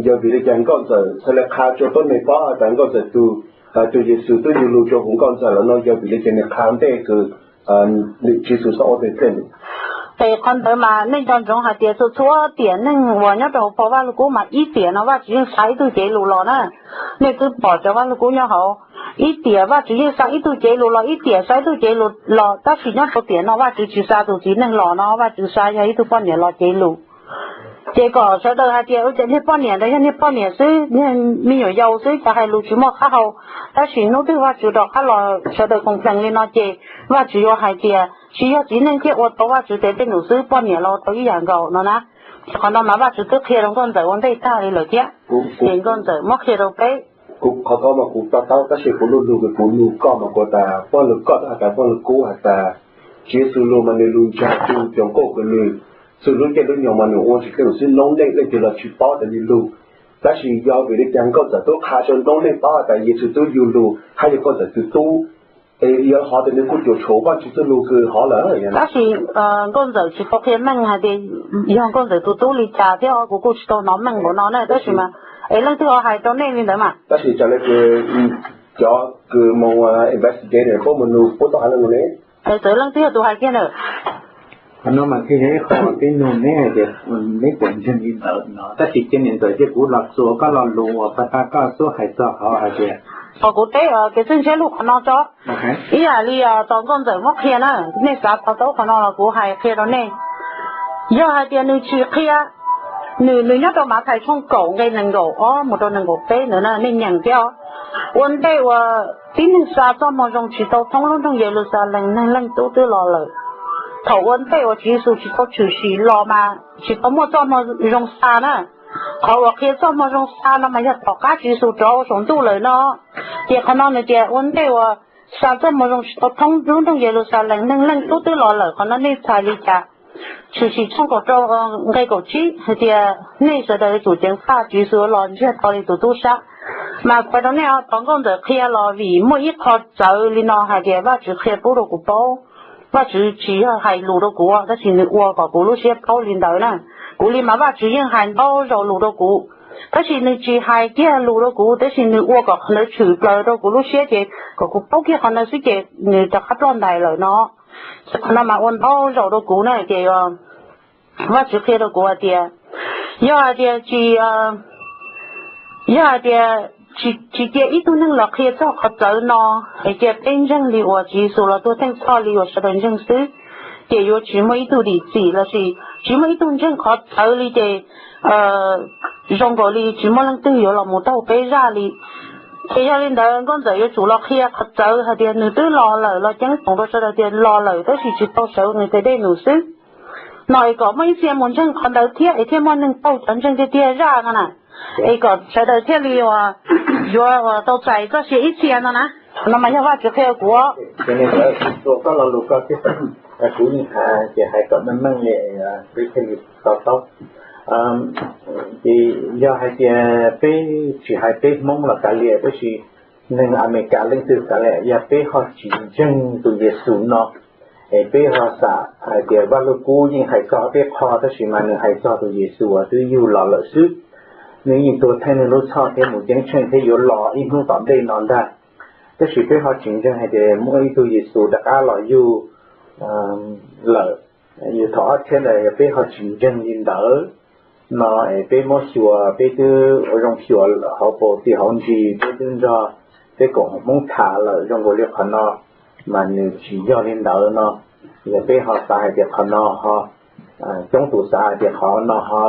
yog vim li cas nkauj ntxawm thiaj li qha rau tuab neeg paub has tas nkauj ntxawm tus, tus Yexus twb yug lus rau hauv nkauj ntxawm lawm no yog vim li cas nws qha ntej kws nws Tswv Yexus txhob ua tes thiaj nws. Es qhov ntawd mas nej nco ntsoov hais tias txhua txhua tiam neeg uas nyob rau hauv phau Vaj Lug Kub mas ib tiam no Vajtswv yeej xa ib tug cev lus los na. Nej twb pom cov Vaj Lug Kub nyob hauv, ib tiam Vajtswv yeej xa ib tug cev lus los, ib tiam xa ib tug cev lus los, tab sis nyob rau tiam no Vajtswv tsis xa tus txiv neej los no, Vajtswv xa yog ib tug poj niam los cev lus. Ces kom sawv daws hais tias ua cas niag poj niam ntawd yog niag poj niam xwb, niag me nyuam yaus xwb, cas hais lus tsis muaj qab hau. Tab sis hnub twg Vajtswv rov qab los sawv daws koom plees li no ces Vajtswv yuav hais tias tsis yog txiv neej thiaj ua tau Vajtswv tes dej num xwb, poj niam los ua tau ib yam nkaus no na. Ces qhov no mas Vajtswv twb qhia rau nkauj ntxawm ua ntej tag li lawm thiab, ces nkauj ntxawm muab qhia rau peb. Kuv qhov ko mas kuv to taub, tab sis kuv lub lus kws kuv nug koj mas kuv tas poj lug koj twb has tas poj lug kub has tas Tswv Yexus lus mas nws lus ntsag tu, cov nkauj kws nws txwv lub caij lub nyoog mas nws ua tsis tau xwb, noob neej leej twg los tsis paub tas nws lus. Tab sis yog vim li cas nkauj ntxawm tub qha rau noob neej paub has tas Yexus tub yug lus hab yog nkauj ntxawm tus tub, es yog hov tas nws kuj cuam tshuam Vajtswv txuj lus kws hov lawm. Tab sis nkauj ntxawm tsis tau qhia meej hais tias yog nkauj ntxawm tus tub li cas thiab, kuv kuj tsis tau hnov meej npaum no na, tab sis mas es leej twg ho hais rau nej li ntawd mas. Tab sis raws li kws cov kws mus investigator puab mus nug puab tau hais li no ne. Es txawm leej twg yog tus hais kiag na. Qhov no mas thiaj yog ib qho peb nug neb hais tias neb puas ntseeg li ntawd no, tab sis cia niam ntxawm cia kuv los txuas koj lo lus uas pas tas koj xub hais txog qhov hais tias, thaum kuv teb kev txwj ntshiab lug qhov no tso, ib yam li tos nkauj ntxawm muab qhia na, nej xav tau tau qhov no los kuv hais qhia rau nej. Yog hais tias nws tsis qhia, nws nws nyob rau Mathais tshooj kaum nqe nees nkaum ob mus rau nees nkaum peb ntawd na, nej nyeem thiab. Ua ntej uas tib neeg xa txoj moo zoo tsis tau thoob lub nroog Yeluxalees, Neeg Leej Tub twb los lawm. Thaum ua ntej uas Tswv Yexus tsis tau tshwm sim los mas tsis tau muaj txoj moo zoo xa na. Qhov uas qhia txoj moo zoo xa no mas yog tom qab Tswv Yexus rov ua saum ntuj lawm no. Ces qhov no nws tias ua ntej uas xa txoj moo zoo tsis tau thoob lub nroog Yeluxalees, Neeg Leej Tub twb los lawm, qhov no nej txhais li cas? Tshwm Sim tshooj kaum rau nqe kaum tsib hais tias nej sawv daws yuav tsum ceev faj, Tswv Yexus los ntsiag to li tus tub sab. Mas kuv hais rau nej, tos nkauj ntxawm qhia los vim muaj ib qho txawv li no hais tias Vajtswv qhia pub rau kuv paub. Vajtswv tsis yog hais lus rau kuv, tab sis nws ua kom kuv lub siab paub li ntawd na. Kuv li mas Vajtswv yeej hais ntau zaus lus rau kuv, tab sis nws tsis hais kiag lus rau kuv, tab sis nws ua kom qhov ntawd tshwm plaws rau kuv lub siab ces kom kuv paub kiag qhov ntawd xwb ces nws rov qab ploj ntais lawm no. Ces qhov no mas ua ntau zaus rau kuv na ces Vajtswv qhia rau kuv hais tias, yog hais tias tsis, yog hais tias tsis cia ib tug neeg los qhia txog qhov txawv no, es cia peb ntseeg li uas Tswv Yexus los tuag theej txhoj li uas sawv daws ntseeg xwb, ces yuav tsis muaj ib tug dim txim lossis tsis muaj ib tug ntseeg qhov txawv li ces zoo nkaus li tsis muaj leej twg yuav los mus taug peb zaj li. Ces yog li ntawd nkauj ntxawm yuav tsum los qhia qhov txawv hais tias nws twb los lawm, los ceeb toom rau sawv daws tias los lawm tab sis tsis tau sawv nws tes dej num xwb. No es kom muaj ib txhia mus ntseeg qhov ntawd thiab es thiaj muaj neeg taug cov ntseeg tiag tiag zaj no na. Es kom sawv daws thiaj li uas yuav tau txais txoj sia ib txhia no na. No mas yog Vajtswv qhia kuv. Ces nej txawm tua koj lo lus koj thiab, kuv yeej hais ces hais kom meej meej li peb thiaj li to taub. Ces yog hais tias peb tsis hais peb Hmoob los kav liam, tab sis neeg Amelikas leej twg kav liam, yog peb ho tsis ntseeg tus Yexus no, es peb ho xam hais tias Vaj Lug Kub yeej hais txog peb qho, tab sis mas nws hais txog tus Yexus uas twb yug los lawm xwb. Nws yeej tuag theej nws lub txhoj thiab mus ceeb tsheej thiab yuav los ib hnub tom ntej no ntag. Tab sis peb ho tsis ntseeg hais tias muaj ib tug Yexus rov qab los yug lawm, yug thaum ob txhiab ntawd, yog peb ho tsis ntseeg li ntawd, no es peb muab xyuas, peb twb ua zoo xyuas hauv paus tis hauv ntsis, peb twb nrog peb koom haum Hmoob tham lawm zoo nkaus li qhov no, mas nws tsis yog li ntawd no. Yog peb ho xav hais tias qhov no ho, coob tus xav hais tias qhov no ho,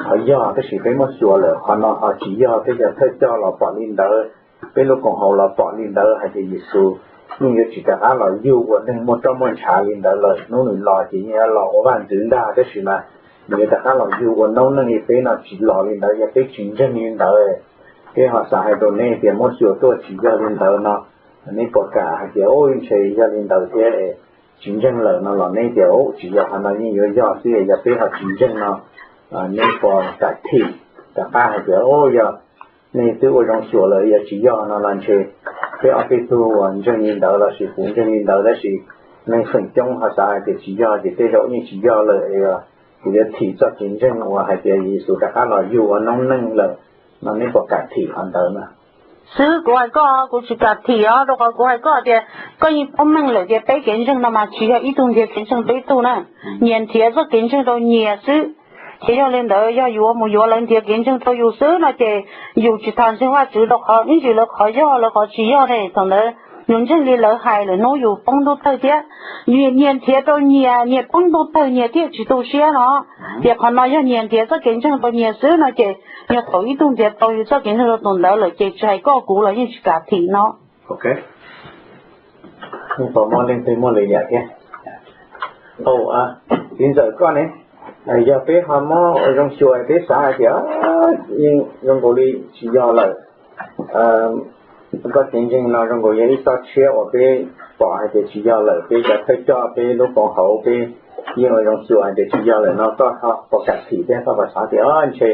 qhov yog, tab sis peb muab xyuas lawm qhov no ho tsis yog, peb cov thawj coj los pom li ntawd, peb lub koom haum los pom li ntawd hais tias Yexus yeej yuav tsis rov qab los yug ua neeg muaj roj muaj ntshav li ntawd lawm, hnub nws los ces yeej yuav los ua vaj ntxwv ntag, tab sis mas nws yuav rov qab los yug ua noob neej li peb no tsis los li ntawd, yog peb tsis ntseeg li ntawd, peb ho xav hais rau neb tias muab xyuas tuaj tsis yog li ntawd no, neb puas kam hais tias ntshe yog li ntawd thiab, tsis ntseeg lawm no los neb tias tsis yog, qhov no yeej yuav yog xwb, yog peb ho tsis ntseeg no, neb puas kam thim rov qab hais tias yog nej twb ua zoo xyuas lawm yog tsis yog no los ntshe peb ob peb tug uas ntseeg li ntawd lossis kuv ntseeg li ntawd tab sis neeg feem coob ho xav hais tias tsis yog ces tej zaum yeej tsis yog lawm, kuv yuav thim txoj kev ntseeg uas hais tias Yexus rov qab los yug ua noob neej lawm no, neb puas kam thim qhov ntawd na? Xwb, kuv hais koj, kuv tsis kam thim os, rau qhov kuv hais koj tias koj yeej paub meej lawm tias peb kev ntseeg no mas tsis yog ib tug nrhiav kev ntseeg rau ib tug na, nyias nrhiav txoj kev ntseeg rau nyias xwb. Ces yog li ntawd yog yus ua mus yuav lawv nrhiav kev ntseeg rau yus xwb no ces yus tsis tas ntseeg Vajtswv rau qhov ib ntsis lawv qhov yog lawv qhov tsis yog ne, thaum ntawd yus ntseeg li lawv hais lawm hnub yus poob ntuj tawg thiab. Nyias nrhiav rau nyias, nyias poob ntuj tawg nyias thiaj tsis tu siab no. Ces qhov no yog nyias nrhiav txoj kev ntseeg rau nyias xwb no ces yog thaum ib tug nrhiav tau yus txoj kev ntseeg rau tus ntawd lawm ces tsis hais koj kuv los yeej tsis kam thim no. Puas muaj leej twg muaj lwm yam thiab? Txiv ntxawm koj ne, yog peb ho muab ua zoo xyuas peb xav hais tias yeej zoo nkaus li tsis yog lawm, koj kev ntseeg no zoo nkaus yog ib txoj tshiab uas peb pom hais tias tsis yog lawm, peb cov thawj coj peb lub koom haum peb yeej ua zoo xyuas hais tias tsis yog lawm no, koj ho puas kam thim thiab koj puas xav tias ntshe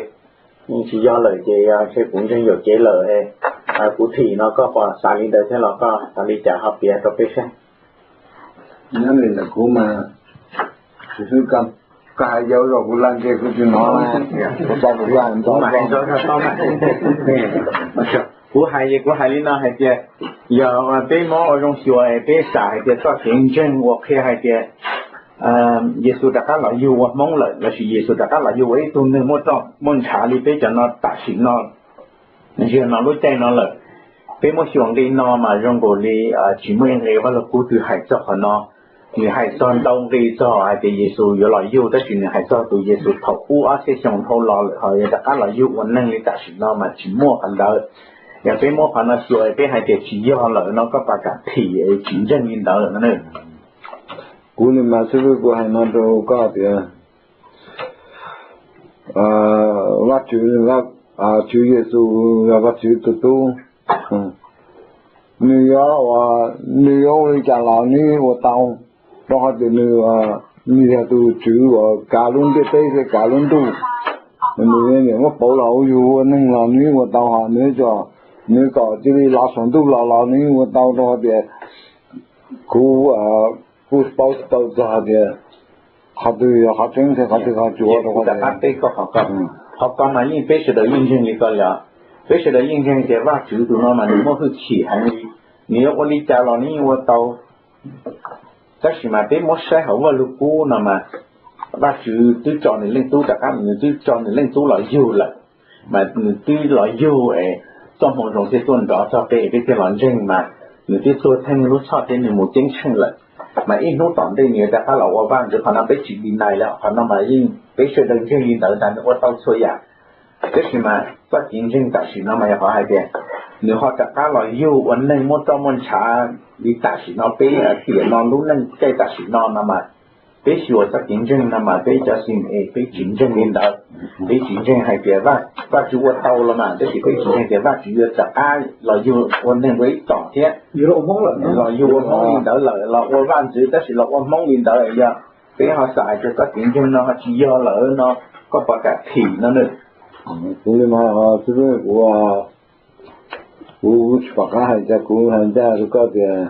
tsis yog lawm ces ntshe kuv ntseeg yuam kev lawm, kuv thim no, koj puas xav li ntawd thiab los koj xav li cas ho piav rau peb saib. Nyob li ntawm kuv mas, koj hais yau zog kuv laj ntseg kuv tsis hnov, kuv hais ces kuv hais li no hais tias yog peb muab ua zoo xyuas peb xav hais tias txoj kev ntseeg uas qhia hais tias Yexus rov qab los yug ua Hmoob lawm lossis Yexus rov qab los yug ua ib tug neeg muaj roj muaj ntshav li peb cov no tam sim no, ziag no lub caij no lawm. Peb muab xyuas nqi no mas zoo nkaus li tsis muaj ib nqe Vaj Lug Kub twg hais txog qhov no. Nws hais txog ntau nqi txog hais tias Yexus yuav los yug, tab sis nws hais txog tus Yexus thaum ub ob txhiab xyoo dhau los lawm ho yuav rov qab los yug ua neeg li tam sim no mas tsis muaj qhov ntawd. Yog peb muab qhov no xyuas peb hais tias tsis yog lawm no koj puas kam thim tsis ntseeg li ntawd no? Kuv li mas xib fwb kuv hais no rau koj tias Vajtswv, Tswv Yexus yog Vajtswv tus tub, nws yuav, nws yuav ua li cas los nws ua tau, rau qhov tias nws, nws yog tus tswv uas kav lub ntiaj teb thiab kav lub ntuj. Nws muab pauv los ua yug ua neeg los nws ua tau, ho nws, nws kom cia li los saum ntuj los los nws ua tau, rau qhov tias kuv, kuv paub tsis tau txog hais tias qhov twg yog qhov tseeb thiab qhov twg qhov tsuas. Rau qhov tias, qhov ko mas yeej peb sawv daws yeej ntseeg li ko li os. Peb sawv daws yeej ntseeg tias Vajtswv tus no mas nws muaj hwj chim heev li, nws yuav ua li cas los nws yeej ua tau. Tab sis mas peb muab saib hauv Vaj Lug Kub no mas Vajtswv twb tso nws leej tub rov qab, nws twb tso nws leej tub los yug lawm, mas nws twb los yug es txoj moo zoo thiaj tuaj nrov txog peb, peb thiaj los ntseeg mas nws twb tuag theej lub txhoj thiab nws mus ceeb tsheej lawm. Mas ib hnub tom ntej nws yuav rov qab los ua vaj ntxwv, qhov no peb tsis deny lawm, qhov no mas yeej peb sawv daws ntseeg li ntawd ntag, nws ua tau txhua yam. Tab sis mas txoj kev ntseeg tam sim no mas yog qhov hais tias nws ho rov qab los yug ua neeg muaj roj muaj ntshav li tam sim no peb tiam no lub neej caij tam sim no no mas peb xyuas txoj kev ntseeg no mas peb cov xib es peb tsis ntseeg li ntawd. Peb tsis ntseeg hais tias Vajtswv ua tau los mas, tab sis peb tsis ntseeg tias Vajtswv yuav rov qab los yug ua neeg ua ib tom thiab, los yug ua Hmoob li ntawd lawm, los ua vaj ntxwv tab sis los ua Hmoob li ntawd. Yog peb ho xav hais tias txoj kev ntseeg no ho tsis yog lawm no, koj puas kam thim no na? Kuv li mas, kuv, kuv tsis pom qab hais, cas kuv hais ncaj rau koj tias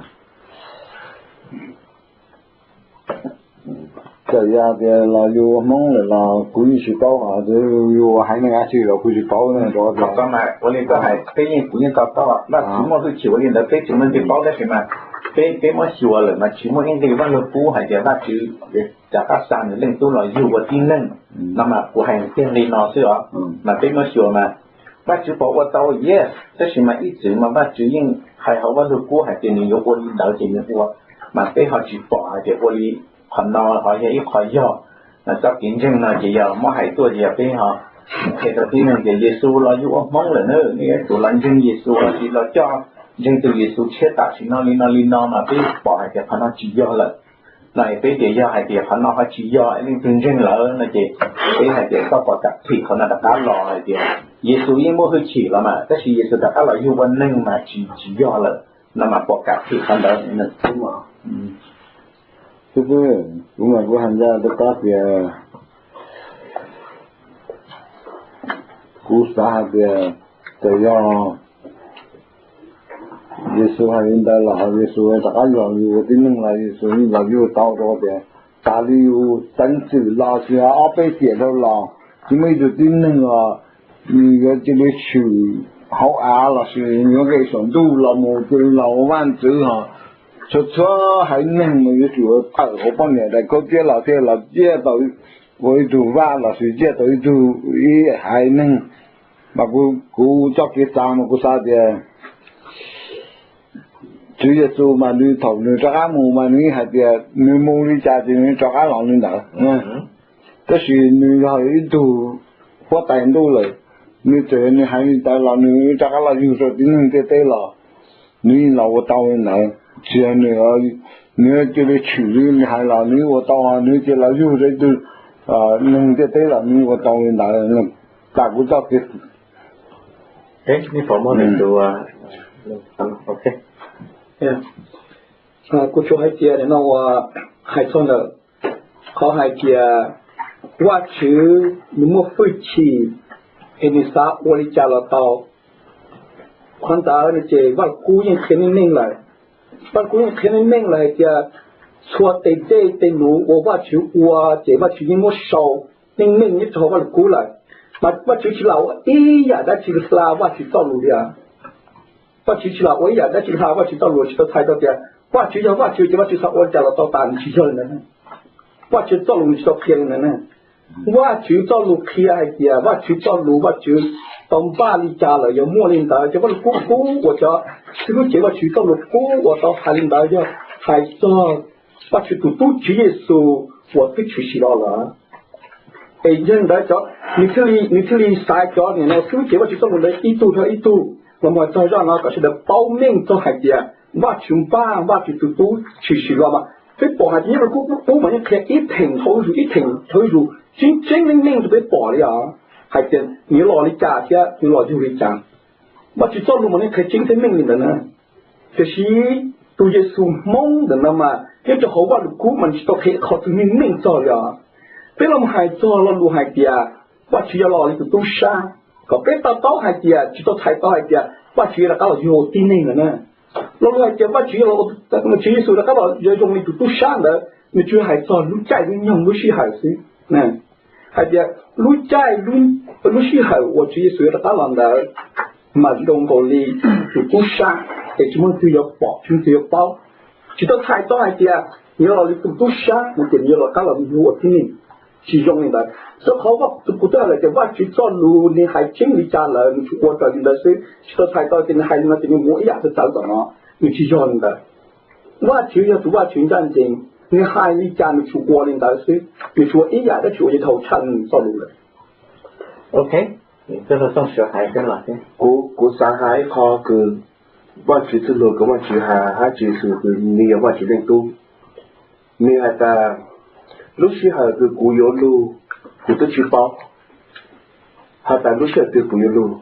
txawm yog tias los yug ua Hmoob lawm los kuv yeej tsis paub, yug ua haiv neeg dab tsi los kuv tsis paub. Ua li koj hais, peb yeej, kuv yeej to taub, Vajtswv muaj hwj chim ua li ntawd peb tsis muaj leej twg paub, tab sis mas Peb, peb muab xyuas lawm mas tsis muaj ib nqe Vaj Lug Kub hais tias Vajtswv rov qab xa nws Leej Tub los yug ua tib neeg no mas kuv hais tiag li no xwb os. Mas peb muab xyuas mas Vajtswv pom ua tau, yes, tab sis mas ib txwm mas Vajtswv yeej hais hauv Vaj Lug Kub hais tias nws yuav ua li ntawd ces nws ua, mas peb ho tsis pom hais tias ua li. Qhov no ho yog ib qho yog txoj kev ntseeg no ces yog muab hais tuaj ces yog peb ho qhia rau tib neeg tias Yexus los yug ua Hmoob lawm na, nej yuav tsum los ntseeg Yexus los sis los coj ntseeg tus Yexus tshiab tam sim no li no li no mas peb pom hais tias qhov no tsis yog lawm. No peb tias yog hais tias qhov no ho tsis yog leej twg ntseeg lawm no ces peb hais tias koj pom kam phim qhov no rov qab los hais tias Yexus yeej muaj hwj chim los mas tab sis Yexus rov qab los yug ua neeg mas tsis, tsis yog lawm. No mas pom kam phim qhov ntawd. Xib fwb, kuv mas kuv hais ntag rau koj tias, kuv xav hais tias txawm yog Yexus hais li ntawd los Yexus rov qab los yug ua tib neeg los Yexus los yug tau rau tias tas li yus xeev xwm los sis ob peb tiam dhau los tsis muaj ib tug tib neeg os nws yuav cia li tshwm hauv av los sis yuav nqes saum ntuj los mus cia li los ua vaj ntxwv hos. Txhua txhua haiv neeg mas yuav tsum tawm hauv poj niam daim khaub tiab los thiaj los ciaj tau ua ib tug vaj los sis ciaj tau ib tug, ib haiv neeg. Mas kuv txoj kev xav mas kuv xav tias Tswv Yexus mas nws thaum nws rov qab mus mas nws hais tias nws mus li cas ces nws rov qab los li ntawd. Tab sis nws yog ib tug huab tais ntuj lawm, nws txawm nws hais li ntawd los nws rov qab los yug rau tib neeg ntiaj teb los nws yeej los ua tau li ntawd. Tsis yog nws, nws cia li tshwm li nws hais los nws ua tau, nws cia los yug rau ib tug neeg ntiaj teb los nws ua tau li ntawd. Tas kuv txoj kev Kuv tsuas hais tias nim no uas hais txog ntawm qhov hais tias Vajtswv nws muaj hwj chim es nws xav ua li cas los tau. Qhov ntawd no ces Vaj Lug Kub yeej qhia meej meej lawm. Vaj Lug Kub yeej qhia meej meej lawm hais tias txhua tes dej tes num uas Vajtswv ua ces Vajtswv yeej muab sau meej meej nyob rau hauv Vaj Lug Kub lawm. Mas Vajtswv tsis lam ua ib yam dab tsi hla Vajtswv txoj lus li. Vajtswv tsis lam ua ib yam dab tsi hla Vajtswv txoj lus, tsis tau txhais tau tias Vajtswv yog Vajtswv ces Vajtswv xav ua li cas los tau tas, nws tsis yog li ntawd. Vajtswv txoj lus nws tsis tau qhia li ntawd na. Vajtswv txoj lus qhia hais tias Vajtswv txoj lus Vajtswv tau npaj li cas lawm yog muaj li ntawd. Ces Vaj Lug Kub qub uas cov xib hwb cev Vajtswv txoj lus qub uas tau hais li ntawd yog hais txog Vajtswv tus tub Tswv Yexus uas twb tshwm sim los lawm. Es yog li ntawd cov, nws thiaj li xaiv cov nim no xib hwb cev Vajtswv txoj lus ntawd ib tug dhau ib tug los mus hais txog zaj no kom sawv daws paub meej txog hais tias Vajtswv npaj Vajtswv tus tub tshwm sim los mas peb pom hais tias nyob Vaj Lug Kub qub mas yeej qhia ib theem dhau ib zus ib theem dhau ib zus tseeb tseeb meej meej rau peb pom li os, hais tias nws yuav los li cas thiab nws los yug li cas. Vajtswv txoj lus mas yeej qhia tseeb thiab meej li ntawd na. Tiam sis tus Yexus Hmoob ntawm no mas nyob rau hauv Vaj Lug Kub mas nws tsis tau qhia qhov twg meej meej txog li os. Peb los mus hais txog lo lus hais tias Vajtswv yuav los li tus tub sab, kom peb to taub hais tias tsis tau txhais tau hais tias Vajtswv yuav rov qab los yug ua tib neeg lawm na. Lo lus hais tias Vajtswv yuav los, Tswv Yexus rov qab los yuav zoo li tus tub sab ntawd nws tsuas hais txog lub caij lub nyoog lub sij hawm xwb. Hais tias lub caij, lub sij hawm uas Tswv Yexus yuav rov qab los ntawd mas zoo nkaus li tus tub sab, es tsis muaj leej twg yuav pom tsis muaj leej twg yuav paub. Tsis tau txhais tau hais tias nws yuav los li tus tub sab no ces nws yuav rov qab los yug ua tib neeg, tsis zoo li ntawd. Rau qhov kuv twb hais lawm tias Vajtswv txoj lus nws hais tseeb li cas lawm nws tsuas ua raws li ntawd xwb, tsis tau txhais tau tias nws hais li no ces nws muaj ib yam txawv txawv tom no, nws tsis yog li ntawd. Vajtswv yog tus Vajtswv ncaj ncees, nws hais li cas nws tsuas ua li ntawd xwb, nws tsis ua ib yam dab tsi uas yuav dhau tshaj nws txoj lus lawm. Kuv, kuv xav hais ib qho kws Vajtswv txoj lus kws Vajtswv hais hab Tswv Yexus kws nws yog Vajtswv Leej Tub. Nws has tas, lub sij hawm kws kuv yuav lug, kuv twb tsis paub has tas lub sij hawm twg kuv yuav lug.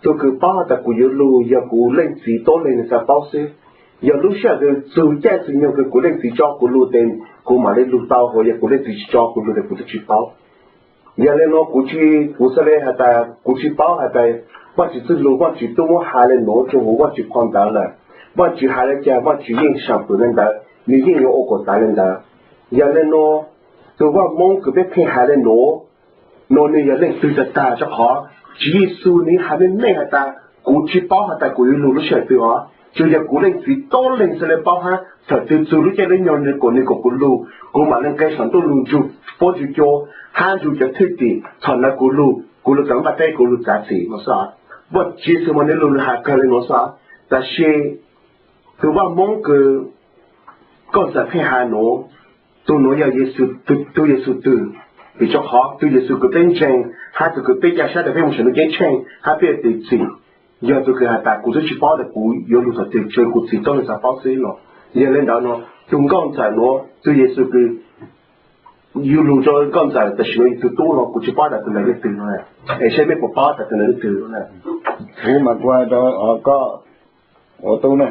Tug kws paub has tas kuv yuav lug yog kuv Leej Txiv tuab leeg nws xav paub xwb. Yog lub sij hawm kws txug caij txug nyoog kws kuv Leej Txiv tso kuv lug tes kuv mam li lug tau, hos yog kuv Leej Txiv tsis tso kuv lug tes kuv twb tsis paub. Yog le nuav kuv tsi, kuv xaav le has tas kuv tsi paub has tas Vaajtswv txuj lug Vaajtswv tub muab has le nuav rua huv Vaajtswv phau ntawv lawm. Vaajtswv has le caag Vaajtswv yeej saam pum le ntawd, nwg yeej yuav ua kuas tas le ntawd. Yog le nuav, tug Vaaj Moob kws peb pheej has le nuav, nuav nwg yog leej twg tag tag rua qhov Tswv Yexus nwg has meej meej has tas kuv tsi paub has tas kuv yuav lug lub sij hawm twg os. Tsuas yog kuv leej txiv tau leeg xwb lawv paub hab thaum twg txug lub caij lub nyoog nws kuas nws kuas kuv lug, kuv mam leej qe saum ntuj lug ntsug puab ntsug cua hab ntsug cov thwj tim txhom ntawd kuv lug, kuv lug tau npaj teb kuv lug txav txim no xwb. Vaajtswv Yexus mas nws lug has kawg le nuav xwb. Tab sis tug vaaj hmoob kws nkauj ntxawm pheej has nuav, tug nuav yog Yexus, tug Yexus twg? Vim rua qhov tug Yexus kws peb ntseeg hab tug kws peb ca sab tas peb moog saum ntuj ceeb tsheej hab peb ua tim txim, yog tug kws has tas kuv twb tsi paub tas kuv yuav lug thaum twg, tsuas kuv txiv tau leeg xav paub xwb no. Yog le ntawd no, tug nkauj ntxawm nuav tug Yexus kws yug lug rua nkauj ntxawm tam sim nuav yog tug tub no kuv tsi paub tas tug ntawd leej twg no, es saib mej puas paub tas tug ntawd leej twg no. Kuv mas kuv has rua koj ua tub ne,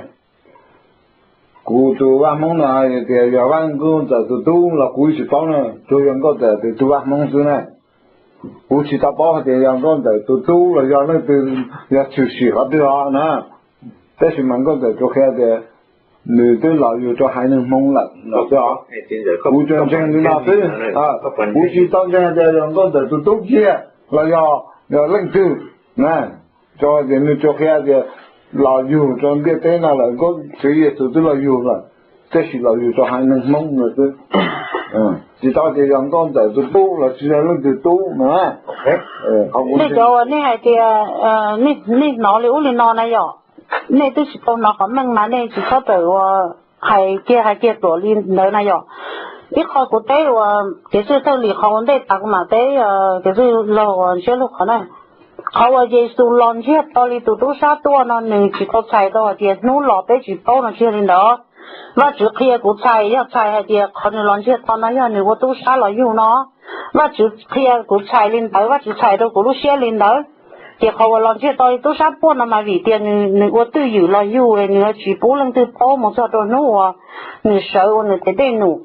kuv tug vaaj hmoob no tias yog vaaj nkauj ntxawm tug tub los kuv tsi paub na, tsuas yog nkauj ntxawm tug vaaj hmoob xwb na. Kuv tsi tau paub has tas yog nkauj ntxawm tug tub los yog leej twg, yog tshwm sim qhov twg os na. Tab sis mas nkauj ntxawm tsuas qhia tias nws twb los yug rua haiv neeg hmoob lawm no xwb os. Kuv tsuas ntseeg li no xwb, kuv tsi tau ntseeg has tas yog nkauj ntxawm tug tub kiag los yog, yog leej twg na. Tsuas tias nws tsuas qhia tias los yug rua ntiaj teb no lawm, Tswv Yexus twb los yug lawm, tab sis los yug rua haiv neeg hmoob no xwb. Tsi tau tias yog nkauj ntxawm tug tub los tsi yog leej twg tub no. Nej cov uas nej hais tias nej hnov li ub li no na yom, nej twb tsi tau hnov qhov meej mas nej tsi txhob tawm ua hais kiag hais kiag tuam li ntawd na yom. Ib qho kuv teb uas kev txwj thawj lim qhov ua ntej tas kuv mam teb kev txwj laug uas ntshiab lug qhov na. Qhov uas Yexus los ntsiag to li tus tub sab tuaj no nws tsis tau txhais tau hais tias hnub los peb tsis paub no, tsis yog li ntawd. Vajtswv qhia kuv txhais, yog txhais hais tias qhov nws los ntsiag to no yog nws ua tub sab los yug no. Vajtswv qhia kuv txhais li ntawd, Vajtswv txhais rau kuv lub siab li ntawd. Ces qhov uas los ntsiag to li tub sab tuaj no mas vim tias nws ua twj ywm los yug, nws tsis pub leej twg paub mus txog rau hnub uas nws sawv ua nws tes dej num.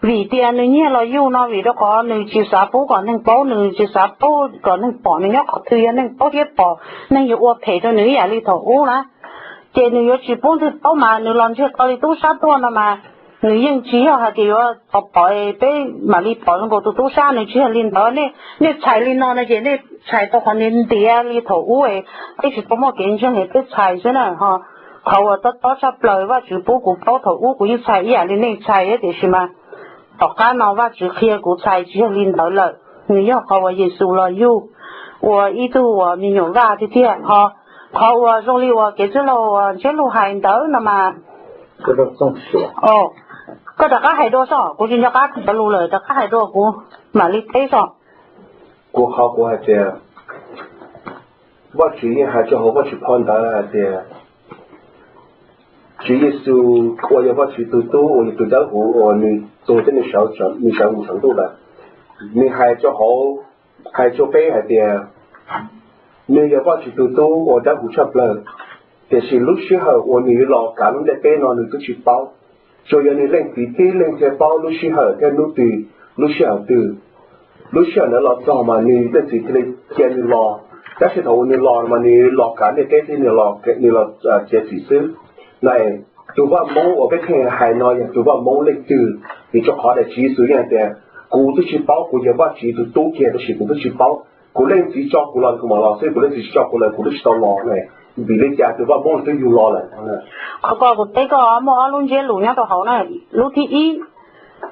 Vim tias nws nyiag los yug no vim rau qhov nws tsis xav pub kom neeg paub, nws tsis xav paub kom neeg pom nws nyob qhov twg, yog neeg paub thiab pom neeg yuav ua phem rau nws ib yam li thaum ub na. Ces nws yuav tsis pub leej twg paub mas nws los ntsiag to li tub sab tuaj no mas nws yeej tsis yog hais tias yuav pom pom peb mam li pom zoo nkaus tus tub sab, nws tsis yog li ntawd. Nej txhais li no no ces nej txhais tau qhov ntiav ntiav li thaum ub, peb tsis tau muaj kev ntseeg peb txhais xwb na. Qhov uas tob tob tshaj plaws Vajtswv pub kuv paub thaum ub kuv yeej txhais ib yam li nej txhais, tiam sis mas tom qab no Vajtswv qhia kuv txhais tsis yog li ntawd lawm, nws yog qhov uas Yexus los yug ua ib tug uas me nyuam vaj tiag tiag. Ho qhov uas zoo li uas kev txwj laug uas ntshiab lug hais ntawd no mas koj rov qab hais dua sob, kuv tsis nco qab cov lus lawm, rov qab hais dua kuv mam li teb sob. Kuv qhov kuv hais tias Vajtswv yeej hais rau hauv Vajtswv phau ntawv hais tias Tswv Yexus uas yog Vajtswv tus tub uas yog tus dawb huv uas nws txug teb nws sawv mus saum ntuj lawm, nws hais rau hauv, hais rau peb hais tias nws yog Vajtswv tus tub uas dawb huv tshaj plawg, tiam sis lub sij hawm uas nws yuav los kav lub ntiaj teb no nws twb tsis paub. Tsuas yog nws leej txiv tib leeg thiaj paub lub sij hawm thiab hnub twg, lub sij hawm twg. Lub sij hawm ntawd los txog mas nws leej txiv thiaj li cia nws los, tab sis thaum uas nws los mas nws los kav ntiaj teb thiab nws los txiav txim xwb. Na, tus vaj hmoob uas peb pheej hais no yog tus vaj hmoob leej twg? Vim rau qhov tias Tswv Yexus yeej hais tias kuv twb tsis paub, kuv yog Vajtswv tus tub kiag tab sis kuv twb tsis paub. Kuv leej txiv tso kuv los kuv mam los xwb, kuv leej txiv tsis tso kuv los kuv twb tsis tau los na. Vim li cas tus vaj hmoob twb yug los lawm? Qhov ko kuv teb koj muaj ob lub ntsiab lus nyob rau hauv na. Lub thib ib,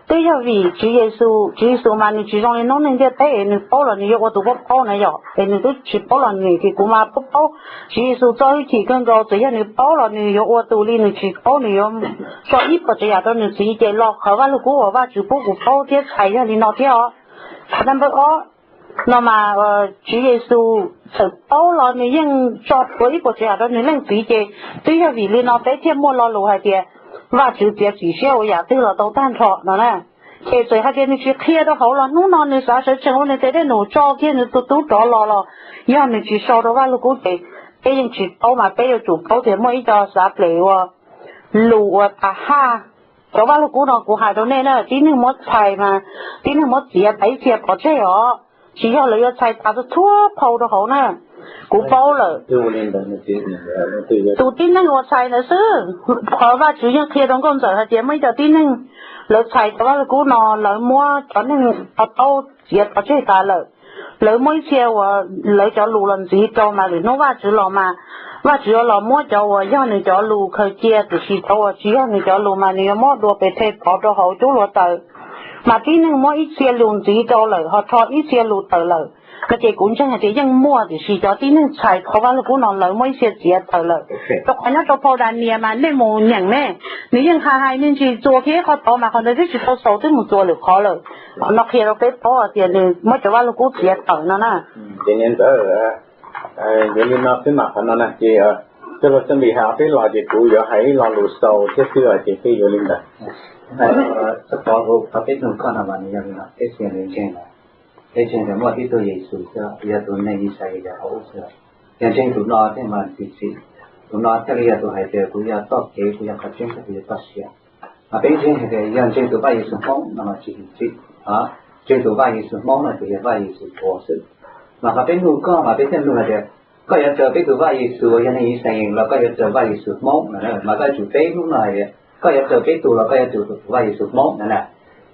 twb yog vim Tswv Yexus, Tswv Yexus mas nws tsis zoo li noob neej ntiaj teb es nws paub los nws yuav ua tus paub paub na yom, es nws twb tsis paub los nws ces kuv mas paub paub. Tswv Yexus txo hwj chim kawg nkaus, txawm yog nws paub los nws yuav ua tus li nws tsis paub, nws yuav tso ib puas tsav yam rau nws txiv, ces los qhov Vaj Lug Kub uas Vajtswv pub kuv paub thiab txhais yog li no thiab os. Qhov naj npawb ob no mas Tswv Yexus txawm paub los nws yeej tso tuav ib puas tsav yam rau nws leej txiv, ces twb yog vim li no peb thiaj muaj lo lus hais tias Vajtswv txiav txim siab ua yam twg los tau tag nrho no na. Ces txawm hais tias nws tsis qhia rau hauv los hnub no nws xav sawv tsees ua nws tes dej num tso kiag nws tus tub rov los los yog nws tsis sau rau Vaj Lug Kub ces peb yeej tsis paub, mas peb yuav tsum paub tias muaj ib co xav plees ua lus uas tas haj. Cov Vaj Lug Kub no kuv hais rau nej na, tib neeg muab txhais mas tib neeg muab txiav tas ib txhia pov tseg os. Tsis yog lawv yuav txhais tas txhua phau rau hauv na. Kuv paub lawm, tus tib neeg uas txhais ntawd xwb. Qhov Vajtswv yeej qhia rau Nkauj Ntxawm hais tias muaj ib co tib neeg lawv txhais cov Vaj Lug Kub no lawv muab cov neeg to taub txiav pov tseg tas lawm. Lawv muab ib txhia uas lawv cov lus los ntxiv rau mas lwm hnub Vajtswv los mas Vajtswv yuav los muab cov uas yog nws cov lus khaws cia, tiam sis cov uas tsis yog nws cov lus mas nws yuav muab dua pes the pov rau hauv cub hluav taws. Mas tib neeg muab ib txhia lus ntxiv rau lawm ho rho ib txhia lus tawm lawm no ces kuv ntseeg hais tias yeej muaj, tiam sis cov tib neeg txhais qhov Vaj Lug Kub no lawv muab ib txhia txiav tawm lawm. Rau qhov nyob rau phau Daniel mas nej mus nyeem ne, nws yeej hais hais me ntsis txuas kiag ib qho tod mas qhov ntawd twb tsis tau xaus twb mus txuas lwm qhov lawm. Qhov no qhia rau peb paub tias nws muab cov Vaj Lug Kub txiav tawm no na. Ces ntawd, yog li no xwb mas qhov no na ces tij laug Xeeb Lis hais ob peb los ces kuv yuav hais ib lo lus xaus thiab xwb os, ces peb yuav li ntawd. Qhov peb nug koj no mas nws yog li no, peb xiam li ntseeg, peb ntseeg tias muaj tib tug Yexus xwb, yog tus neeg Yixalayees hauv ub xwb. Yog ntseeg tus no thiaj mas txi txim, tus no thiaj li yog tus hais tias kuv yog txoj kev, kuv yog qhov tseeb thiab kuv yog txoj sia. Mas peb ntseeg hais tias yog ntseeg tus Vaj Yexus Hmoob no mas tsis txi txim. Ntseeg tus Vaj Yexus Hmoob no ces yog Vaj Yexus tuav xwb. Mas qhov peb nug koj mas peb thiaj nug hais tias koj yuav raws peb tus Vaj Yexus uas yog neeg Yixalayees los koj yuav raws Vaj Yexus Hmoob no, mas koj yuav tsum teb hnub no hais tias koj yuav raws peb tus los koj yuav raws tus Vaj Yexus Hmoob no na.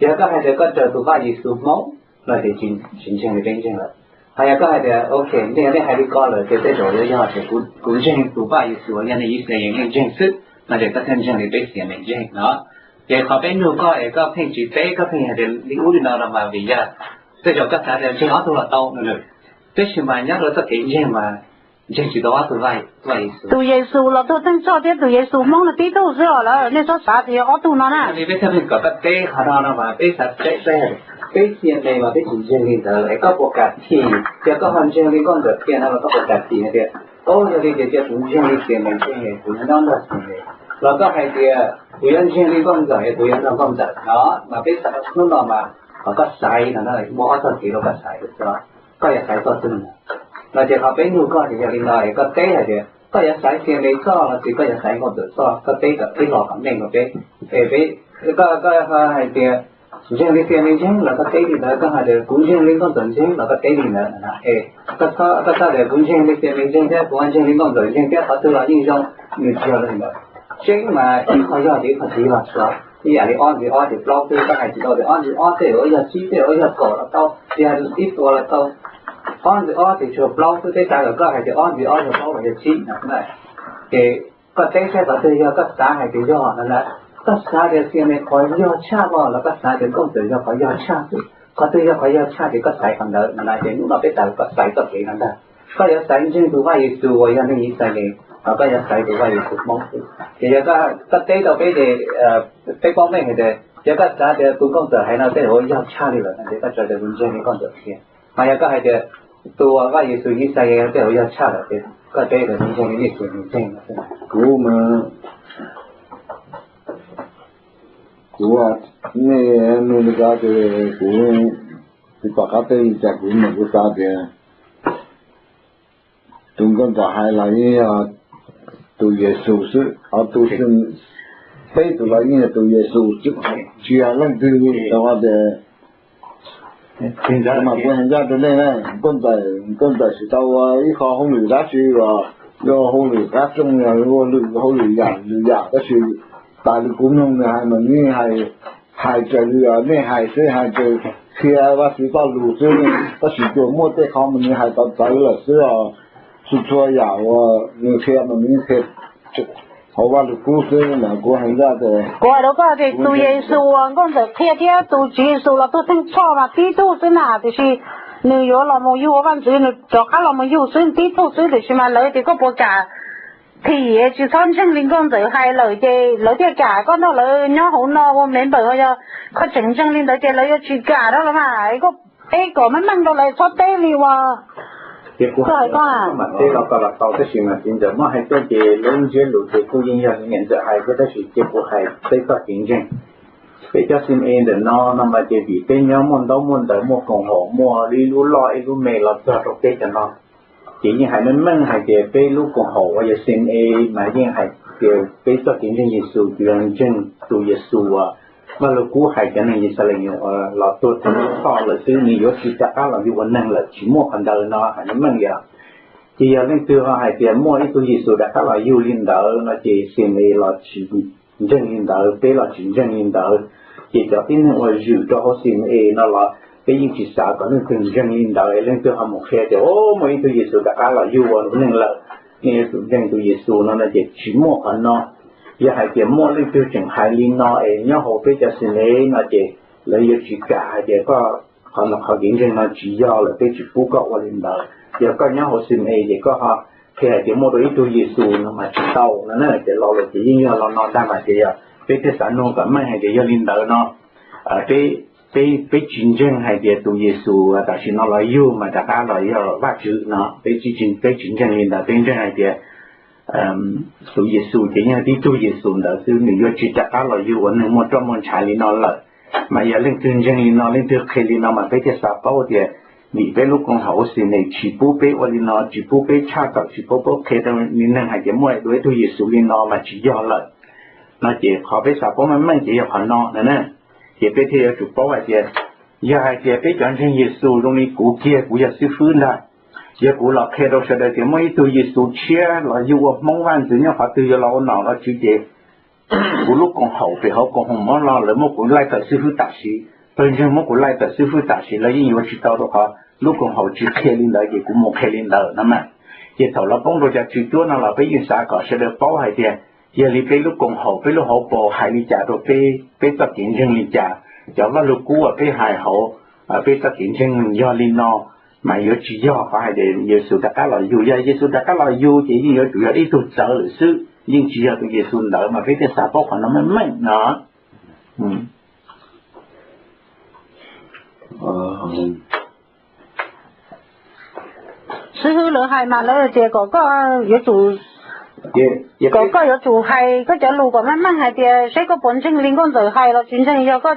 Yog koj hais tias koj raws tus Vaj Yexus Hmoob no ces tsis ntseeg li peb ntseeg lawm. Ho yog koj hais tias ok, nej yog nej hais li ko lawm ces tej zaum yuav yog tias kuv ntseeg tus Vaj Yexus uas yog neeg Yixalayees yeej ntseeg xwb no ces koj thiaj ntseeg li peb xiam li ntseeg no. Ces qhov peb nug koj es koj pheej tsis teb, koj pheej hais tias li ub li no los mas vim yog tej zaum koj xav tias ntseeg ob tug los tau no. Tab sis mas nyob rau txoj kev ntseeg mas ntseeg tsis tau ob tug Vaj Yexus. Tus Yexus los tuag theej txhoj thiab tus Yexus Hmoob no tib tug xwb os lawm, nej txhob xav tias yog ob tug no na. Li peb thiaj pheej kom koj teb qhov no no mas peb xav teb, peb xiam li mas peb tsis ntseeg li ntawd es koj puas kam thim, yog koj ho ntseeg li nkauj ntxawm qhia no los koj puas kam thim hais tias, o, yog li ces cia kuv ntseeg li xiam li ntseeg, kuv nyob nrog xiam li, los koj hais tias kuv yuav ntseeg li nkauj ntxawm es kuv yuav nrog nkauj ntxawm no. Mas peb xav hnub no mas kom koj xaiv no, muaj ob txoj kev rau koj xaiv, koj yuav xaiv txoj twg no? No ces qhov peb nug koj ces yog li no es koj teb hais tias koj yuav xaiv xiam li txoj los sis koj yuav xaiv nkauj ntxawm txoj, koj teb kom ib los kom meej rau peb. Es peb, koj hais tias ntseeg li xiam li ntseeg los koj teb li ntawd, koj hais tias kuv ntseeg li nkauj ntxawm ntseeg los koj teb li ntawd. Es koj txhob tias kuv ntseeg li xiam li ntseeg thiab kuv ntseeg li nkauj ntxawm ntseeg thiab qhov twg los yeej zoo, nws tsis yog li ntawd. Tseeb mas ib qho yog ces ib qho tsis yog xwb. Ib yam li ob ntxiv ob ces plaub xwb, koj hais tsis tau tias ob ntxiv ob tej zaum yog tsib, tej zaum yog kaum los tau, yog ib puas los tau. Ob ntxiv ob ces tshuav plaub xwb, peb xav kom koj hais tias ob ntxiv ob yog plaub los yog tsib no. Ces koj teb saib qhov twg yog koj xav hais tias yog no na. Koj xav tias xiam li qhov yog tshaj no los koj xav tias nkauj ntxawm yog qhov yog tshaj xwb, qhov twg yog qhov yog tshaj ces koj xaiv qhov ntawd no na. Ces hnub no peb xav kom koj xaiv txoj kev no ntag. Koj yuav xaiv ntseeg tus Vaj Yexus uas yog neeg Yixalayees los koj yuav xaiv tus Vaj Yexus Hmoob xwb. Ces yog koj teb tau peb ces peb paub meej hais tias yog koj xav tias tus nkauj ntxawm hais no tej zaum yog tshaj li lawm no ces koj tso tias kuv ntseeg li nkauj ntxawm qhia. Mas yog koj hais tias tus Vaj Yexus Yixalayees tej zaum yog txhaj lawm ces koj teb tias kuv ntseeg li nej xiam li ntseeg. Kuv mas, kuv, nej nug li ko ces kuv tsis pom qab teb li cas, kuv mas kuv xav tias tus nkauj ntxawm hais los yeej yog tus Yexus xwb, ob tug xwb, peb tus los yeej yog tus Yexus xwb, tsis yog leej twg li. Rau qhov tias mas kuv hais ncaj rau nej na, nkauj ntxawm, nkauj ntxawm tsis tau ua ib qho hauj lwm dab tsi los yog hauj lwm qab rooj, yog ua lwm hauj lwm yam lwm yam, tab sis tas li kuv mloog nws hais mas nws yeej hais, hais raws li nej hais xwb, hais raws qhia Vajtswv txoj lus xwb, tab sis tsuas muaj tej qhov mas nws hais txawv txawv lawm xwb os. Txhua txhua yam uas nws qhia mas nws yeej qhia hauv Vajluskub xwb mas kuv hais ncaj tias, kuv hais rau koj tias tus Yexus uas nkauj ntxawm qhia thiab tus Tswv Yexus los tuag theej txhoj mas tib tug xwb na, tiam sis nws yuav los mus yug ua vaj ntxwv, nws rov qab los mus yug xwb, tib tug xwb, tiam sis mas lawv tias koj puas kam thim, tsis txhob ntseeg li nkauj ntxawm hais lawm ces lawv thiaj kam koj nrog lawv nyob hauv no ua member, ho yog koj tseem ntseeg li ntawd ces lawv yuav tsis kam rau los mas. Koj teb kom meej meej rau lawv, txhob teb li uas koj hais koj mas teb los koj los tau, tab sis mas txiv ntxawm muab hais tuaj ces lub ntsiab lus ces kuj yeej yog li niam ntxawm hais thiab, tab sis cia kuv hais peb txoj kev ntseeg. Peb cov CNA ntawm no no mas ces vim peb nyob muaj ntaub muaj ntawv, muaj koom haum, muaj ib lub loj ib lub me los txog rau peb cov no, ces yeej hais meej meej hais tias peb lub koom haum uas yog CNA mas yeej hais tias peb txoj kev ntseeg Yexus ces yog ntseeg tus Yexus uas Vajluskub hais cov neeg Yixalayees los tuag theej txhoj lawm xwb, nws yuav tsis rov qab los yug ua neeg lawm, tsis muaj qhov ntawd no hais meej meej yom. Ces yog leej twg ho hais tias muaj ib tug Yexus rov qab los yug li ntawd no ces CNA los tsis ntseeg li ntawd, peb los tsis ntseeg li ntawd. Ces cov tib neeg uas zwm rau hauv CNA no los peb yeej tsis xav kom leej twg ntseeg li ntawd, leej twg ho mus qhia tias o muaj ib tug Yexus rov qab los yug ua neeg lawm, nej yuav tsum ntseeg tus Yexus no no ces tsis muaj qhov no. Yog hais tias muaj leej twg tseem hais li no es nyob hauv peb cov xim nev no ces lawv yuav tsis kam hais tias koj, qhov no qhov kev ntseeg no tsis yog lawm, peb tsis pub koj ua li ntawd. Yog koj nyob hauv xim nev ces koj ho qhia hais tias muaj dua ib tug Yexus no mas tsis tau no na. Ces lo lus ces yeej yog lo no ntag mas ces yog peb thiaj xav nug kom meej hais tias yog li ntawd no, peb, peb tsis ntseeg hais tias tus Yexus tam sim no los yug mas rov qab los yog Vajtswv no, peb tsis, peb tsis ntseeg li ntawd. Peb ntseeg hais tias tus Yexus ces yog tib tug Yexus ntawd xwb, nws yuav tsis rov qab los yug ua neeg muaj roj muaj ntshav li no lawm. Mas yog leej twg ntseeg li no, leej twg qhia li no mas peb thiaj xav paub tias vim peb lub koom haum ua xim nev tsis pub peb ua li no, tsis pub peb tshaj tawm, tsis pub peb qhia rau neeg hais tias muaj dua ib tug Yexus li no mas tsis yog lawm no. Ces qhov peb xav paub meej meej ces yog qhov no na. Ces peb thiaj yuav tsum paub hais tias, yog hais tias peb cov ntseeg Yexus zoo li kuv kiag, kuv yog xib fwb ntag, yog kuv los qhia rau sawv daws tias muaj ib tug Yexus tshiab los yug ua Hmoob vaj ntxwv nyob qhov twg, yuav los ua nom ua tswv ces kuv lub koom haum pem hauv koom haum mov los lawv muab kuv laij tawm xib fwb tam sim, pawg ntseeg muab kuv laij tawm xib fwb tam sim, lawv yeej yuav tsis tau rau qhov lub koom haum tsis qhia li ntawd ces kuv mus qhia li ntawd no mas. Ces thaum los poob rau cov tswv cuab no los peb yeej xav kom sawv daws paub hais tias yog li peb lub koom haum, peb lub hauv paus hais li cas rau peb, peb txoj kev ntseeg li cas, cov vaj lug kub uas peb hais hauv peb txoj kev ntseeg yog li no mas yuav tsis yog qhov hais tias Yexus rov qab los yug. Yog Yexus rov qab los yug ces yeej yuav tsum yog ib tug txawv lawm xwb, yeej tsis yog tus Yexus ntawd mas peb thiaj xav paub qhov no meej meej no. Xib hwb lawv hais mas lawv tias kom koj yuav tsum, kom koj yuav tsum hais koj cov lus kom meej meej hais tias seb koj puas ntseeg li nkauj ntxawm hais los tsis ntseeg. Yog koj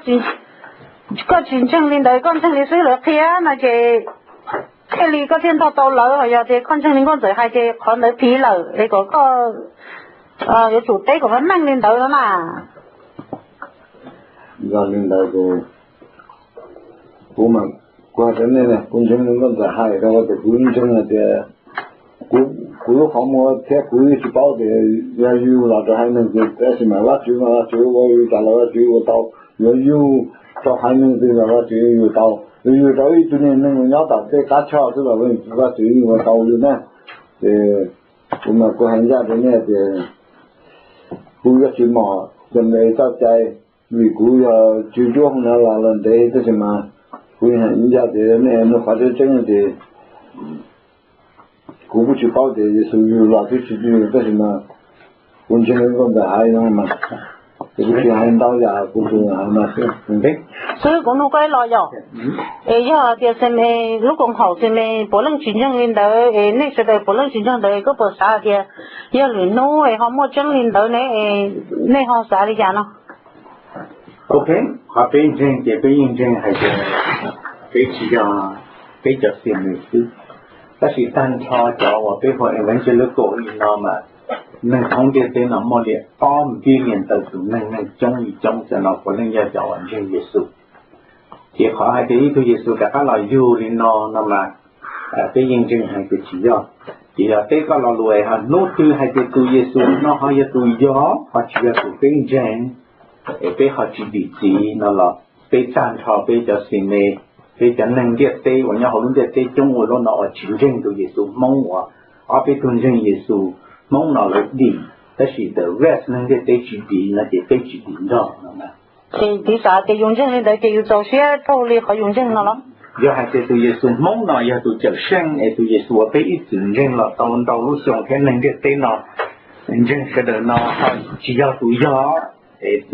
tsis ntseeg li ntawd, koj ntseeg li xib hwb lawv qhia no ces thiaj li koj thiaj nrog tau lawv. Yog tias koj ntseeg li nkauj ntxawm hais ces qhov ntawd phiv lawm es kom koj yuav tsum teb kom meej meej li ntawd no na. Yog li ntawd ces kuv mas, kuv hais rau nej, kuv ntseeg li nkauj ntxawm hais rau tias kuv ntseeg hais tias kuv lub qhov muag thiab kuv yeej tsis paub tias yog yus los rau haiv neeg ces tab sis mas Vajtswv mas Vajtswv ua yus tas los Vajtswv ua tau, yuav yug rau haiv neeg twg los Vajtswv yuav yug tau, yuav yug rau ib tug niag neeg nyob tom tej qab choj xwb los Vajtswv yeej ua tau li na. Ces kuv mas kuv hais ncaj rau nej tias kuv yuav tsis mom cov npe txoj cai, vim kuv yog tswv cuab hauv no los los ntev tab sis mas kuv hais ncaj tias nej nug qhov tseeb tseeb ces kuv kuj tsis paub tias Yexus yug los twb tsis yug tab sis mas kuv ntseeg li nkauj ntxawm hais no mas, ces kuv tsis hais ntau yam, kuv tsuas hais no xwb. Xib hwb, kuv nug koj ib lo yog, es yog tias xi me, lub koom haum xi me puav leej tsis ntseeg li ntawd es nej sawv daws puav leej tsis ntseeg ntawd, koj puas xav tias yog lwm hnub es ho muaj tseeb li ntawd ne? Nej ho xav li cas no? Ok, qhov peb ntseeg ces peb yeej ntseeg hais tias peb tsis yog peb cov xi me xwb, tab sis tag nrho cov uas peb hu evangellical li no mas neeg thoob ntiaj teb no muaj li ob billion ntau tus neeg, neeg coob li coob, cov no puav leej yog cov uas ntseeg Yexus. Ces qhov hais tias ib tug Yexus rov qab los yug li no no mas peb yeej ntseeg hais tias tsis yog. Ces yog teb koj lo lus es ho hnub twg hais tias tus Yexus no ho yog tus yog, ho tsis yog tus peb ntseeg, es peb ho tsis dim txiv no los peb tag nrho peb cov xi me, peb cov neeg ntiaj teb uas nyob hauv lub ntiaj teb coob ua luaj no uas tsis ntseeg tus Yexus Hmoob uas ob peb tug ntseeg Yexus Hmoob no lawv dim, tab sis the rest neeg ntiaj teb tsis dim no ces peb tsis dim nrog no. Ces piv xam tias yus ntseeg li ntawd ces yus txaus siab raug li qhov yus ntseeg no los? Yog hais tias tus Yexus Hmoob no yog tus cawm seej es tus Yexus uas peb ib txwm ntseeg los tau ntau lub xyoo thiab neeg ntiaj teb no ntseeg sawv daws no ho tsis yog tus yog